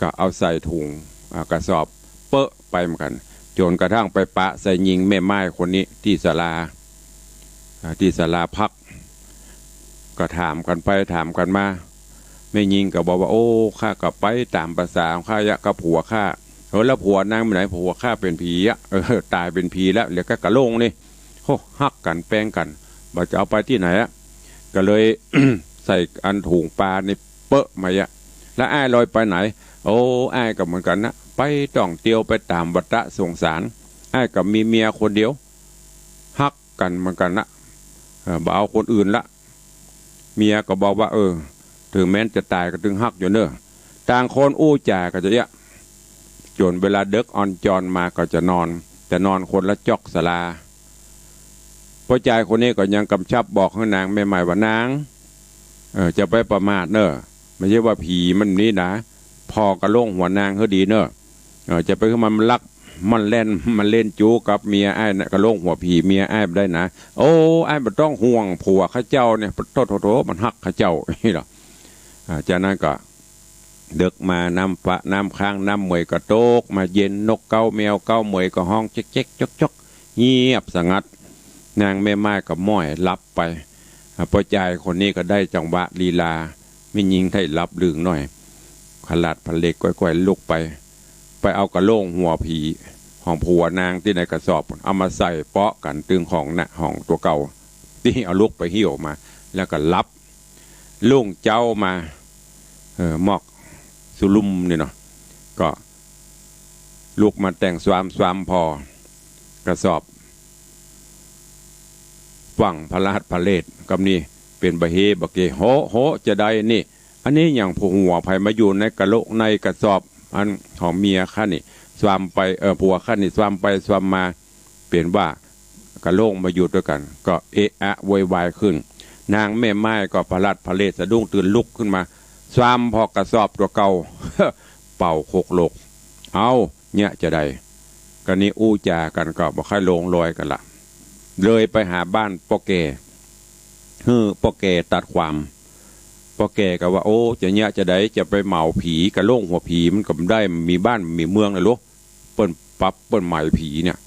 ก็เอาใส่ถุง อ่า กระสอบ เปอะไปเหมือนกั๋น จนกระทั่งไปปะใส่ญิงแม่ม่ายคนนี้ตี้ศาลา อ่า ตี้ศาลาพัก ก็ถามกั๋นไปถามกั๋นมา แม่ญิงก็บอกว่า โอ้ ข้าก็ไปต๋ามประสาของข้าเยียะกับผัวข้า เออ แล้วผัวนางไปไหน ผัวข้าเป๋นผีอะ เออ ต๋ายเป๋นผีแล้ว เหลือกะ กะโหลงนี่ โห ฮักกั๋นแปงกั๋น บ่จะเอาไปตี้ไหนอะ ก็เลย ใส่อันถุงปานี่เปอะมาเยียะ แล้วอ้ายลอยไปไหน โอ้ อ้ายก็เหมือนกั๋นนะ ไปต้องเตียวไปต๋ามวัฏสงสาร อ้ายก็มีเมียคนเดียว ฮักกั๋นเหมือนกั๋นนะ เออ บ่เอาคนอื่นละ เมียก็บอกว่า เออ เถิงแม้นจะต๋ายก็ตึงฮักอยู่เน่อ ต่างคนอู้จ๋ากั๋นจะเยียะ จนเวลาเดิ็กอ่อนจอนมาก็จะนอน แต่นอนคนละจ๊อกศาลา ป้อจายคนนี้ก็ยังกำชับบอกหื้อนางแม่ม่ายว่า นาง เออ จะไปประมาทเน่อ บ่ใจ้ว่าผีมันนี่นะ ผ่อกะโหลงหัวนางหื้อดีเน่อ เออ จะไปหื้อมันลัก มันแล่น มันเล่นจู๊กับเมียอ้ายนะ กะโหลงหัวผีเมียอ้ายบ่ได้นะ โอ้ อ้ายบ่ต้องห่วง ผัวข้าเจ้าเนี่ย โธ่ โธ่ โธ่ มันฮักข้าเจ้า นี่หรอ อ่า จากนั้นก็ เดิ็กมาน้ำฟ้า น้ำค้าง น้ำเหมยก็ตกมาเย็น นกเก๊าแมวเก๊าเหมยก็ฮ้องเจ๊กๆ จ๊อกๆ เงียบสงัด นางแม่ม่ายก็ม้อยหลับไป อ่า ป้อจายคนนี้ก็ได้จังหวะลีลา แม่ญิงได้หลับลึ่งหน้อย ผลัดผะเลกก้อยๆ ลุกไป ไปเอากะโหลงหัวผีของผัวนางตี้ในกระสอบ เอามาใส่เปาะกั๋นตึงของนะ ของตั๋วเก่า ตี้เอาลุกไปหิ้วมา แล้วก็หลับ รุ่งเจ๊ามา เออ หมอกสุรุ่มนี่เนาะ ก็ลุกมาแต่งซวาม ซวามผ่อกระสอบ ฟั่งผลัดผะเลก กำนี้เป๋นบ่าเฮบ่าเก โห โห จะใดนี่ อันนี้หยัง ผัวใผมาอยู่ในกะโหลง ในกระสอบ อันของเมียข้านี่ ซวามไป เออ ผัวข้านี่ ซวามไปซวามมา เป๋นว่ากะโหลงมาอยู่ตวยกั๋น ก็เอะอะโวยวายขึ้น นางแม่ม่ายก็ผลัดผะเลกสะดุ้งตื่นลุกขึ้นมา ซวามผ่อกระสอบตั๋วเก่า เป่าคกลก เอ้า เนี่ยจะใด กะนี้อู้จ๋ากั๋นก็บ่ใค่ลงรอยกั๋นละ เลยไปหาบ้านป้อแก่ หื้อป้อแก่ตัดความ ป้อแก่ก็ว่า โอ้ จะเนี่ยจะใด จะไปเหมาผี กะโหลงหัวผีมันก็บ่ได้ บ่มีบ้านบ่มีเมืองเลยลูก เปิ้น ปรับเปิ้นไหมผีเนี่ย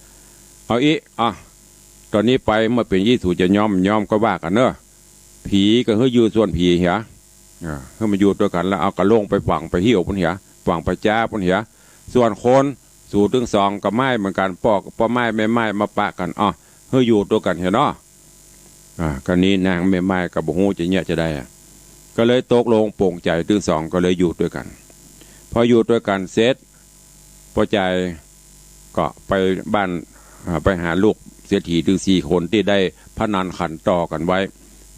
เอาอี้ อ่ะ ตอนนี้ไปเมื่อเป๋นอี้สูจะยอมบ่ยอมก็ว่ากั๋นเน่อ ผีก็หื้ออยู่ส่วนผีเหีย อ่า หื้อมันอยู่ตวยกั๋น แล้วเอากะโหลงไปฝังไปหิ้วปู๊นเหีย ฝังไปจ๊าปู๊นเหีย ส่วนคน สูตึงสองก็ไม้เหมือนกั๋น ป้อ ป้อไม้แม่ไม้มาปะกั๋น อ่ะ หื้ออยู่ตวยกั๋นเหียเนาะ อ่า คราวนี้นางแม่ไม้ก็บ่ฮู้จะเยียะจะใดอะ ก็เลยตกลงปลงใจ๋ตึงสองก็เลยอยู่ตวยกั๋น พออยู่ตวยกั๋นเสร็จ ป้อใจ๋ก็ไปบ้าน อ่า ไปหาลูกเศรษฐีตึงสี่คนตี้ได้พนันขันต่อกั๋นไว้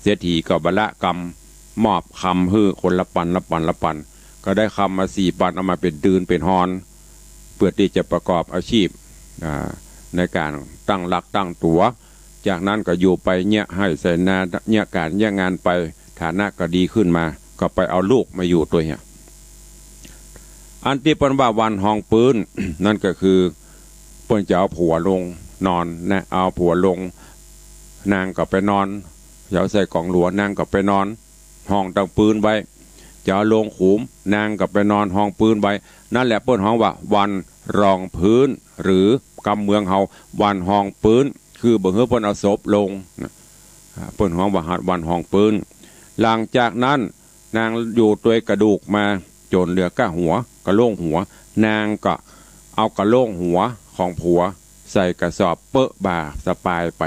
เศรษฐีก็บละกำ มอบคำหื้อคนละปัน ละปัน ละปัน ก็ได้คำมาสี่ปัน เอามาเป๋นดืนเป๋นฮอน เปื้อตี้จะประกอบอาชีพ อ่า ในก๋านตั้งหลักตั้งตั๋ว จากนั้นก็อยู่ไปเยียะไฮ่ไถนา เยียะก๋านเยียะงานไป ฐานะก็ดีขึ้นมา ก็ไปเอาลูกมาอยู่ตวยเหีย อันตี้เปิ้นว่าวันฮองปื๊น นั่นก็คือ เปิ้นจะเอาผัวลงนอนนะ เอาผัวลง นางก็ไปนอน จะเอาใส่ก๋องหลัว นางก็ไปนอน ฮองตังปื๊นไว้ จะเอาลงขุม นางก็ไปนอนฮองปื๊นไว้ นั่นแหละเปิ้นฮ้องว่าวันรองปื๊น หรือกำเมืองเฮาวันฮองปื๊น คือบ่หื้อเปิ้นเอาศพลงนะ อ่า เปิ้นฮ้องว่าวันฮองปื๊น หลังจากนั้น นางอยู่ตวยกระดูกมาจ๋นเหลือก้าหัว กะโหลงหัว นางก็เอากะโหลงหัวของผัวใส่กระสอบเป๊อะบ่าสะปายไป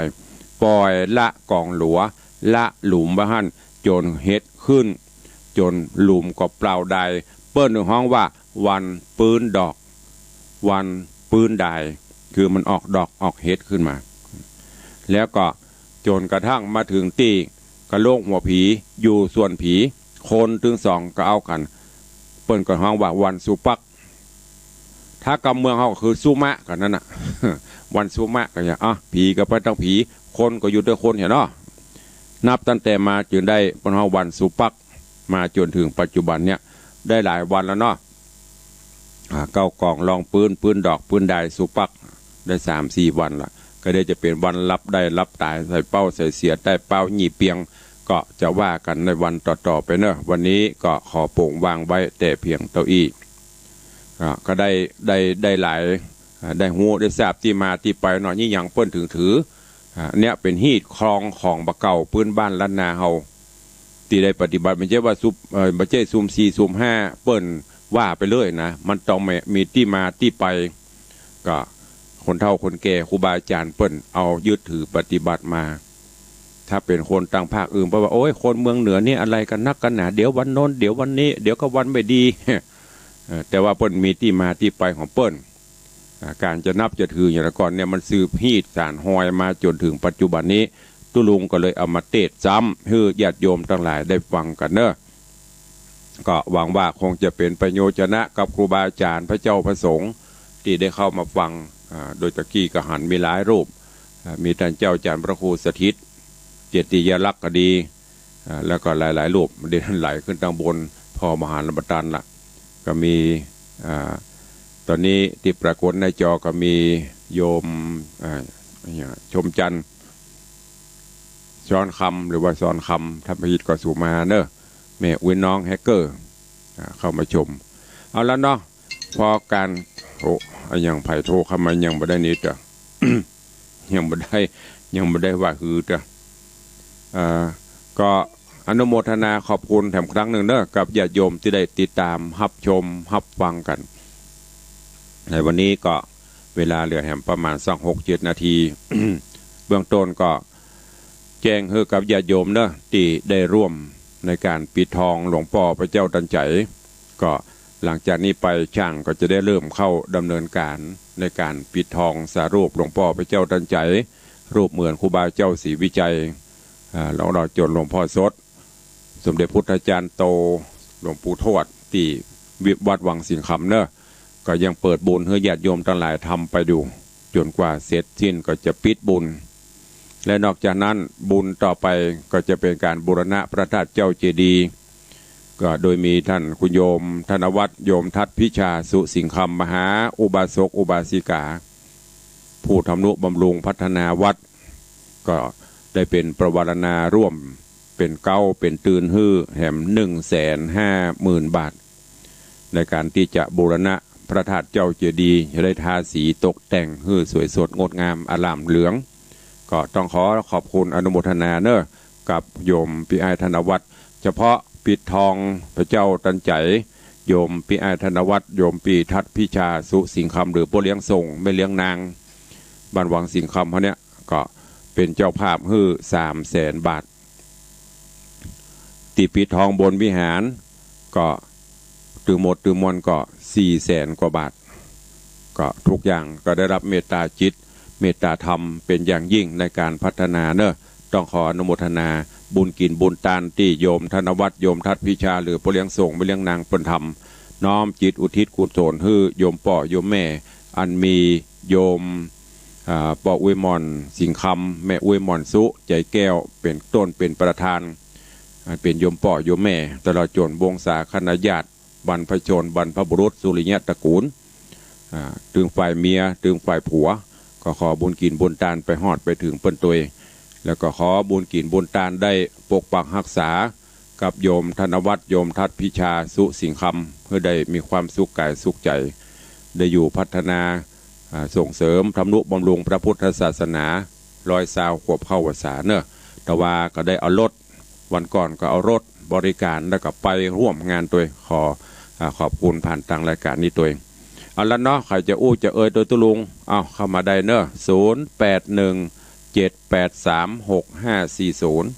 ป่อยละก๋องหลัว ละหลุมไว้หั้น จ๋นเห็ดขึ้น จ๋นหลุมก็เปล่าดาย เปิ้นถึงฮ้องว่าวันปื๊นดอก วันปื๊นดาย คือมันออกดอกออกเห็ดขึ้นมา แล้วก็จ๋นกระทั่งมาเถิงตี้กะโหลงหัวผี อยู่ส่วนผี คนตึงสองก็เอากั๋น เปิ้นก็ฮ้องว่าวันสุปัก ถ้ากำเมืองเฮาก็คือสุมะกั๋นนั่นน่ะ วันสุมะกั๋นเหีย อ่ะ ผีก็ไปตังผี คนก็อยู่ตวยคนเหียเนาะ นับตั้งแต่มาจึงได้เปิ้นฮ้องวันสุปัก มาจ๋นเถิงปัจจุบันเนี่ย ได้หลายวันแล้วเนาะ อ่า เก้าก๋องรองปื๊น ปื๊นดอก ปื๊นดาย สุปัก ได้สามสี่วันละ ก็ได้จะเป๋นวันลับได้ลับต๋าย ใส่เป้าใส่เสีย ใต้เป้าหยี่เปียง ก็จะว่ากั๋นในวันต่อๆ ไปเนาะ วันนี้ก็ขอโป่งวางไว้แต่เพียงเต้าอี้ อ่า ก็ได้ ได้ ได้หลาย อ่า ได้ฮู้ได้ทราบตี้มาตี้ไปเนาะ ยี่หยังเปิ้นถึงถือ อ่า เนี่ยเป๋นฮีตครองของบ่าเก่าปื๊นบ้านล้านนาเฮา ตี้ได้ปฏิบัติ บ่ใจ้ว่าสุม เอ่อ บ่ใจ้สุมสี่สุมห้าเปิ้นว่าไปเลยนะ มันต้องมี มีตี้มาตี้ไป ก็คนเฒ่าคนแก่ครูบาอาจ๋ารย์เปิ้นเอายึดถือปฏิบัติมา ถ้าเป๋นคนตางภาคอื่นเปิ้นว่า โอ๊ย คนเมืองเหนือนี่อะไรกั๋นนักกั๋นหนา เดี๋ยววันโน้น เดี๋ยววันนี้ เดี๋ยวก็วันไม่ดี เอ่อ แต่ว่าเปิ้นมีตี้มาตี้ไปของเปิ้น อ่า ก๋านจะนับจะถืออย่างละก่อนเนี่ย มันสืบฮีตสานฮอยมาจ๋นเถิงปัจจุบันนี้ ตุ๊ลุงก็เลยเอามาเตสน์ซ้ำ หื้อญาติโยมตังหลายได้ฟังกั๋นเนาะ ก็หวังว่าคงจะเป๋นประโยชนะกับครูบาอาจ๋ารย์ พระเจ้าพระสงฆ์ตี้ได้เข้ามาฟัง อ่า โดยตะกี้ก็หันมีหลายรูป อ่า มีต้านเจ้าอาจ๋ารย์พระครูสถิต เจติยลักษณ์ก็ดี อ่า แล้วก็หลายๆ รูป เด่นไหลขึ้นตางบน พ่อมหาลำปะตันละ ก็มี อ่า ตอนนี้ตี้ปรากฏในจอก็มีโยม อ่า เนี่ย ชมจันทร์ ซ้อนคำ หรือว่าสอนคำ ถ้าบ่ผิดก็สุมาเนาะ แม่อุ๊ยน้องแฮกเกอร์ อ่า เข้ามาชม เอาละเนาะ พอก๋าน โอ้ อะหยัง ใผโทรเข้ามา ยังบ่ได้นี่เต๊อะ ยังบ่ได้ ยังบ่ได้ว่าหือเต๊อะ อ่า ก็อนุโมทนาขอบคุณแถมครั้งนึ่งเนาะ กับญาติโยมตี้ได้ติดต๋ามฮับชมฮับฟังกั๋น ในวันนี้ก็เวลาเหลือแหมประมาณสักหกเจ็ดนาที เบื้องต้นก็แจ้งหื้อกับญาติโยมเนาะ ตี้ได้ร่วมในก๋านปิดทองหลวงป้อพระเจ้าตันใจ๋ ก็หลังจากนี้ไปช่างก็จะได้เริ่มเข้าดำเนินก๋านในก๋านปิดทองสารูปหลวงป้อพระเจ้าตันใจ๋ รูปเหมือนครูบาเจ้าศรีวิชัย อ่า แล้วก็จ๋นหลวงป้อสด สมเด็จพุทธาจ๋ารย์โต หลวงปู่ทวด ตี้วิ วัดวังสิงห์คำเนาะ ก็ยังเปิดบุญหื้อญาติโยมตังหลายทำไปอยู่ จ๋นกว่าเสร็จสิ้นก็จะปิดบุญ และนอกจากนั้นบุญต่อไปก็จะเป๋นก๋านบูรณะพระธาตุเจ้าเจดีย์ ก็โดยมีต้านคุณโยมธนวัฒน์ โยมทัศน์พิชา สุสิงห์คำ มหาอุบาสกอุบาสิกา ผู้ทำนุบำรุงพัฒนาวัด ก็ได้เป๋นประวารณาร่วม เป๋นเก๊าเป๋นตื่นหื้อแหมหนึ่งแสนห้าหมื่นบาท ในก๋านตี้จะบูรณะ พระธาตุเจ้าเจดีย์จะได้ทาสีตกแต่งหื้อสวยสดงดงามอลามเหลือง ก็ต้องขอขอบคุณอนุโมทนาเนอะ กับโยมปี้อ้ายธนวัฒน์ เฉพาะปิดทองพระเจ้าตันใจ๋ โยมปี้อ้ายธนวัฒน์ โยมปี้ทัดพิชา สุสิงห์คำ หรือป้อเลี้ยงส่งแม่เลี้ยงนาง บ้านวังสิงห์คำเฮาเนี่ย ก็เป๋นเจ้าภาพหื้อสามแสนบาท ตี้ปิดทองบนวิหาร ก็ตึงหมดตึงมวลก็สี่แสนกว่าบาท ก็ทุกอย่างก็ได้รับเมตตาจิต เมตตาธรรมเป๋นอย่างยิ่งในก๋านพัฒนาเนอะ ต้องขออนุโมทนาบุญกิ๋นบุญตานตี้โยมธนวัฒน์ โยมทัดพิชา หรือป้อเลี้ยงส่งแม่เลี้ยงนางเปิ้นทำ น้อมจิตอุทิศกุศลหื้อโยมป้อโยมแม่ อันมีโยม อ่า ป้ออุยม่อน สิงห์คำ แม่อุยม่อน สุใจ๋แก้ว เป๋นต้นเป๋นประธาน อ่า เป๋นโยมป้อโยมแม่ ตลอดจ๋นวงศาคณาญาติ บรรพชน บรรพบุรุษ สุริยะตระกูล อ่า ตึงฝ่ายเมีย ตึงฝ่ายผัว ก็ขอบุญกิ๋นบุญตานไปฮอดไปเถิงเปิ้นตวย แล้วก็ขอบุญกิ๋นบุญตานได้ปกปักฮักษา กับโยมธนวัฒน์ โยมทัดพิชา สุสิงห์คำ หื้อได้มีความสุขก๋ายสุขใจ๋ ได้อยู่พัฒนา อ่า ส่งเสริมทำนุบำรุงพระพุทธศาสนา ร้อยซาวขวบเข้าพรรษาเนอะ แต่ว่าก็ได้เอารถ วันก่อนก็เอารถบริการแล้วก็ไปฮ่วมงานตวย ขอ อ่า ขอบคุณผ่านตางรายก๋านนี้ตวย เอาละเนาะ ใผจะอู้จะเอ่ยตวยตุ๊ลุง เอาเข้ามาได้เนอะ ศูนย์แปดหนึ่งเจ็ดแปดสามหกห้าสี่ศูนย์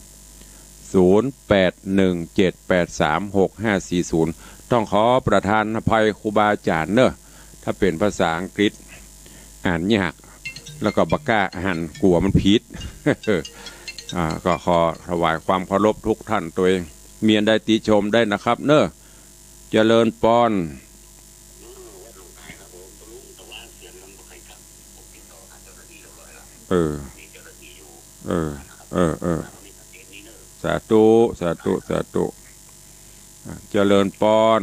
ศูนย์แปดหนึ่งเจ็ดแปดสามหกห้าสี่ศูนย์ ต้องขอประทานอภัยครูบาอาจ๋ารย์เนอะ ถ้าเป๋นภาษาอังกฤษอ่านยาก แล้วก็บ่ก้าอ่าน กั๋วมันผิด อ่า ก็ขอถวายความเคารพทุกท่านตวย มีอันใดติชมได้นะครับเนอะ เจริญปอน เออ เออ เออ เออ สาธุ สาธุ สาธุ อ่ะ เจริญปอน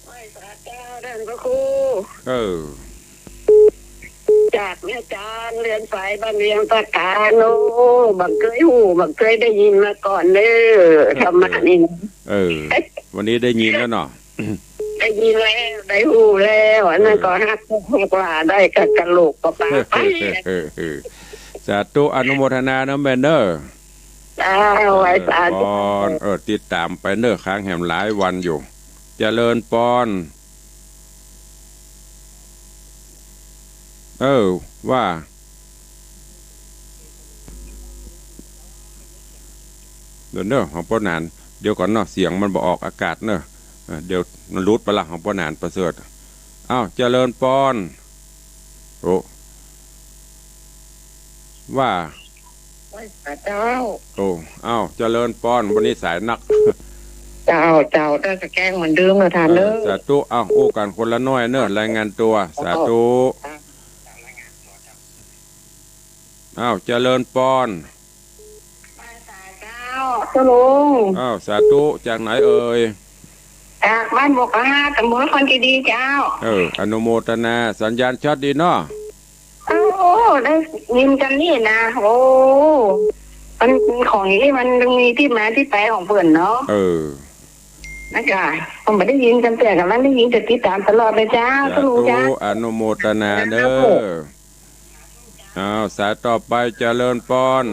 ไหว้สาเจ้าต้านพระครู เออ จากแม่จานเรือนไฝบ้านเวียงปากกาด โอ้ บ่เกยฮู้ บ่เกยได้ยินมาก่อนเด้อ ธรรมะนี่นะ เออ วันนี้ได้ยินแล้วเนาะ ได้ยินแล้ว ได้ฮู้แล้ว อันนั้นก็ฮักลูกฮักหลาน ได้กับกะโหลกก็ปาไป เออ เออ เออ สาธุ อนุโมทนาเนอะแม่เนอะ เจ้า ไหว้สาธุ เออ ปอน เออ ติดต๋ามไปเนอะ ค้างแหมหลายวันอยู่ เจริญปอน เออ ว่า เดี๋ยวเนอะ ของป้อหนาน เดี๋ยวก่อนเนาะ เสียงมันบ่ออกอากาศเนอะ เออ เดี๋ยวมันหลุดไปละ ของป้อหนานประเสริฐ อ้าว เจริญปอน โอ้ ว่า ไหว้สาเจ้า โอ้ อ้าว เจริญปอน วันนี้สายนัก เจ้า เจ้า ได้สแกนเหมือนเดิมนะท่านเนอะ เออ สาธุ อ้าว อู้กั๋นคนละหน้อยเนอะ รายงานตั๋ว สาธุ เจ้า อ้าว เจริญปอน ไหว้สาเจ้า เจ้าลุง อ้าว สาธุ จากไหนเอ่ย จากบ้านบกกระหาด ตำบลนครเจดีย์เจ้า เออ อนุโมทนา สัญญาณชัดดีเนาะ โอ้ ได้ยินกั๋นนี่นะ โอ้ มันของอย่างนี้มันมีตี้มาตี้ไปของเปิ้นเนาะ เออ นะจ๊ะ ผมบ่ได้ยินกั๋นเตื้อ ก่ำลังได้ยิน จะติดต๋ามตลอดเลยเจ้า สาธุ เจ้าลุงเจ้า อนุโมทนาเด้อ อ้าว สายต่อไป เจริญปอน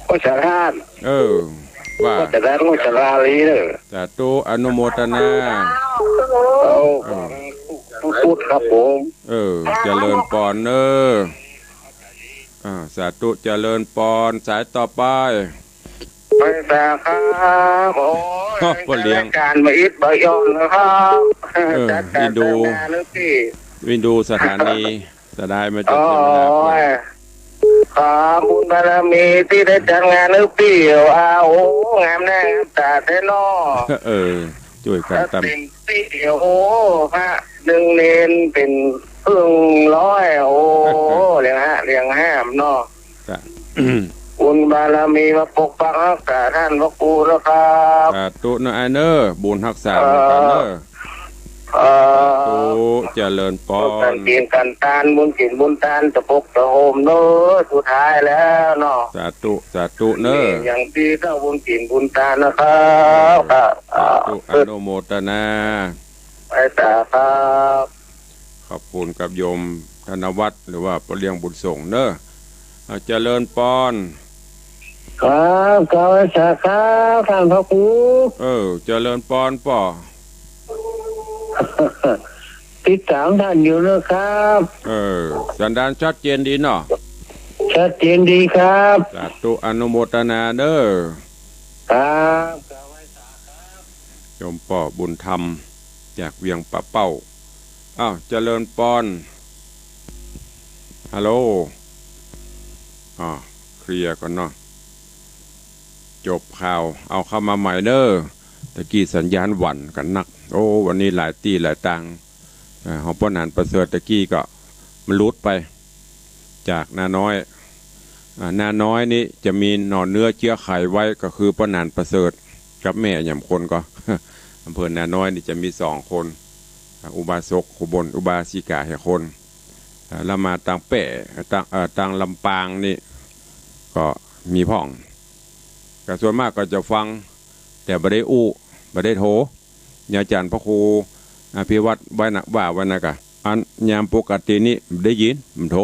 โอ้ สาธาน เออ ว่า โอ้ สาธาน โอ้ สาธานลีเด้อ สาธุ อนุโมทนา เอา เออ พุทธครับผม เออ เจริญปอนเนอะ อ่า สาธุ เจริญปอน สายต่อไป ไปสาขา โอ้ย พ่อเลี้ยง จัดก๋านบ่อิดบ่หย่อนนะครับ เออ จัดก๋าน วินดู เติมงานเลยพี่ วินดูสถานี เสียดายมาจาก โอ้ย เชียงราย ขอบุญบารมีตี้ได้จัดงานหื้อปี้ อ่า โอ้ งามหน้างามต๋าแต๊เนาะ เออ จ้วยกั๋นต๋าม เต็มตี้ โอ้ พระนึ่งเณรเป๋นครึ่งร้อย โอ้ เลี้ยงห้า เลี้ยงห้ามเนาะ จ้ะ บุญบารมีมาปกปักฮักษาต้านพระครูนะครับ สาธุเนอะอ้ายเนอะ บุญฮักษาเหมือนกั๋นเนอะ เออ สาธุ เจริญปอน ก๋านกิ๋นก๋านตาน บุญกิ๋นบุญตาน ตะปกตะโฮมเนอะ สุดท้ายแล้วเนาะ สาธุ สาธุเนอะ นี่อย่างตี้เจ้าบุญกิ๋นบุญตานนะครับ ครับ สาธุ อนุโมทนา ไป สาครับ ขอบคุณกับโยมธนวัฒน์ หรือว่าป้อเลี้ยงบุญส่งเนอะ อ่า เจริญปอน ครับ กราบไหว้สาครับ ต้านพระครู เออ เจริญปอนป้อ ติดต๋ามต้านอยู่นะครับ เออ สัญญาณชัดเจนดีเนาะ ชัดเจนดีครับ สาธุ อนุโมทนาเด้อ ครับ กราบไหว้สาครับ โยมป้อบุญธรรม จากเวียงป่าเป้า อ้าว เจริญปอน ฮัลโหล อ่า เคลียร์ก่อนเนาะ จบข่าว เอาเข้ามาใหม่เน้อ ตะกี้สัญญาณหวั่นกั๋นนัก โอ้ วันนี้หลายตี้หลายตาง อ่า ของป้อหนานประเสริฐตะกี้ก็มันหลุดไป จากนาน้อย อ่า นาน้อยนี่จะมีหน่อเนื้อเจื๊อไขไว้ก็คือป้อหนานประเสริฐกับแม่หย่ำคนก็ อำเภอนาน้อยนี่จะมีสองคน อ่า อุบาสกคน อุบาสิกาแหมคน อ่า แล้วมาตางแป้ ตาง เอ่อ ตางลำปางนี่ก็มีพ่อง ก็ส่วนมากก็จะฟัง แต่บ่ได้อู้ บ่ได้โทร อย่างอาจ๋ารย์พระครูอภิวัตรไว้นะ ว่าไว้นะกะ อันยามปกตินี่ได้ยิน มันโทร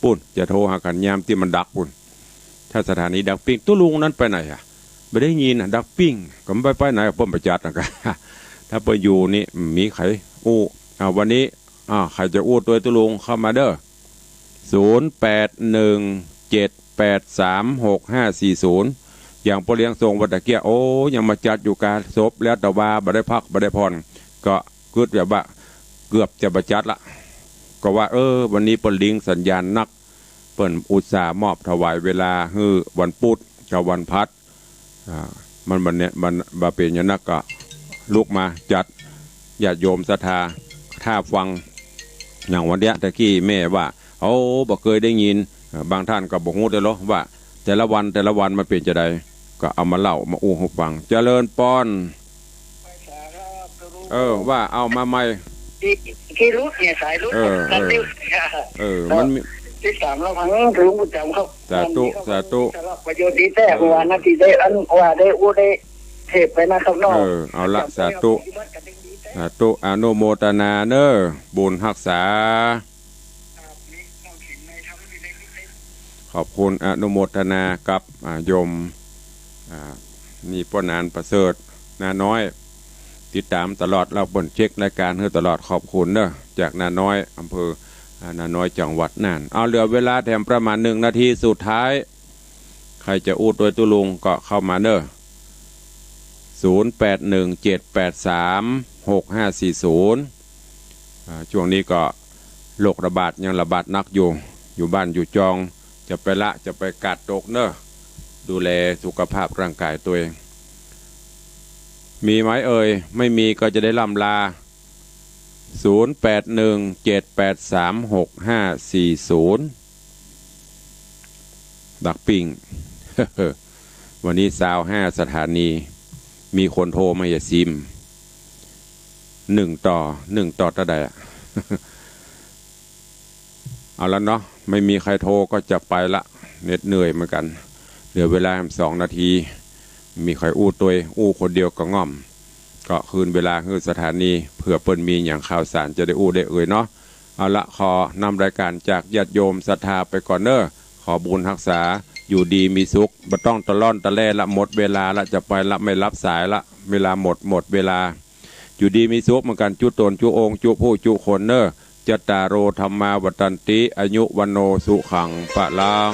ปุ้น จะโทรหากั๋นยามตี้มันดักปุ้น ถ้าสถานีดักปิ้ง ตุ๊ลุงนั้นไปไหนอะ บ่ได้ยินอะ ดักปิ้ง ก็มันไป ไปไหนอะ เปิ้นบ่จัดนะกะ ถ้าเปิ้นอยู่นี่ มีใผอู้ อ่า วันนี้ อ่า ใผจะอู้ตวยตุ๊ลุงเข้ามาเน้อ ศูนย์แปดหนึ่งเจ็ดแปดสามหกห้าสี่ศูนย์ อย่างป้อเลี้ยงส่งวันตะเกียะ โอ้ ยังมาจัดอยู่กาศพ แล้วแต่ว่าบ่ได้พักบ่ได้ผ่อน ก็กึ๊ดแบบว่าเกือบจะบ่จัดละ ก็ว่า เออ วันนี้เปิ้นลิงก์สัญญาณนัก เปิ้นอุตส่าห์มอบถวายเวลาหื้อวันปุธกับวันพัด อ่า มัน มันเนี่ย มันบ่เป๋นอย่างนั้นก็ลุกมาจัด ญาติโยมศรัทธา ถ้าฟัง อย่างวันเนี้ยตะกี้แม่ว่า โอ้ บ่เกยได้ยิน อ่า บางต้านก็บ่ฮู้เตื้อหรอว่า แต่ละวัน แต่ละวันมันเป๋นจาใด ก็เอามาเล่ามาอู้หื้อฟัง เจริญปอน เออ ว่าเอามาใหม่ ตี้ ตี้หลุดเนี่ย สายหลุด เออ กัน เออ หลุด เออ มันมี ตี้สาม ระวังหลวงปู่จำครับ สาธุ สาธุ สำหรับประโยชน์ดีแต๊ เออ ว่านาทีได้อันว่าได้อู้ได้เทศน์ไปนะครับเนาะ เออ เอาละ สาธุ สาธุ อนุโมทนาเน้อ บุญฮักษา ขอบคุณ อนุโมทนากับ อ่า โยม อ่า นี่ป้อหนานประเสริฐ นาน้อย ติดต๋ามตลอด แล้วเปิ้นเช็ครายการหื้อตลอด ขอบคุณเน้อ จากนาน้อย อำเภอ อ่า นาน้อย จังหวัดน่าน เอา เหลือเวลาแถมประมาณหนึ่งนาทีสุดท้าย ใผจะอู้ตวยตุ๊ลุงก็เข้ามาเน้อ ศูนย์แปดหนึ่งเจ็ดแปดสามหกห้าสี่ศูนย์ อ่า ช่วงนี้ก็โรคระบาดยังระบาดหนักอยู่ อยู่บ้านอยู่จอง จะไปละ จะไปกาดตกเน้อ ดูแลสุขภาพร่างกายตวยเอง มีไหมเอ่ย ไม่มีก็จะได้ร่ำลา ศูนย์แปดหนึ่งเจ็ดแปดสามหกห้าสี่ศูนย์ ดักปิ้ง วันนี้ซาวห้าสถานี มีคนโทรมาอย่าซิม หนึ่งต่อ หนึ่งต่อเต้าใดอะ เอาละเนาะ ไม่มีใผโทรก็จะไปละ เหน็ดเหนื่อยเหมือนกั๋น เหลือเวลาสองนาที มีใผอู้ตวย อู้คนเดียวก็ง่อม ก็คืนเวลาหื้อสถานี เผื่อเปิ้นมีหยังข่าวสารจะได้อู้ได้เอ่ยเนาะ เอาละ ขอนำรายการจากญาติโยมศรัทธาไปก่อนเน้อ ขอบุญฮักษา อยู่ดีมีสุข บ่ต้องตะล่อนตะแล่ละ หมดเวลาละ จะไปละ ไม่รับสายละ เวลาหมด หมดเวลา อยู่ดีมีสุขเหมือนกั๋น จุ๊ต๋น จุ๊องค์ จุ๊ผู้ จุ๊คนเน้อ จัตตาโร ธัมมา วัฑฒันติ อายุ วัณโณ สุขัง พลัง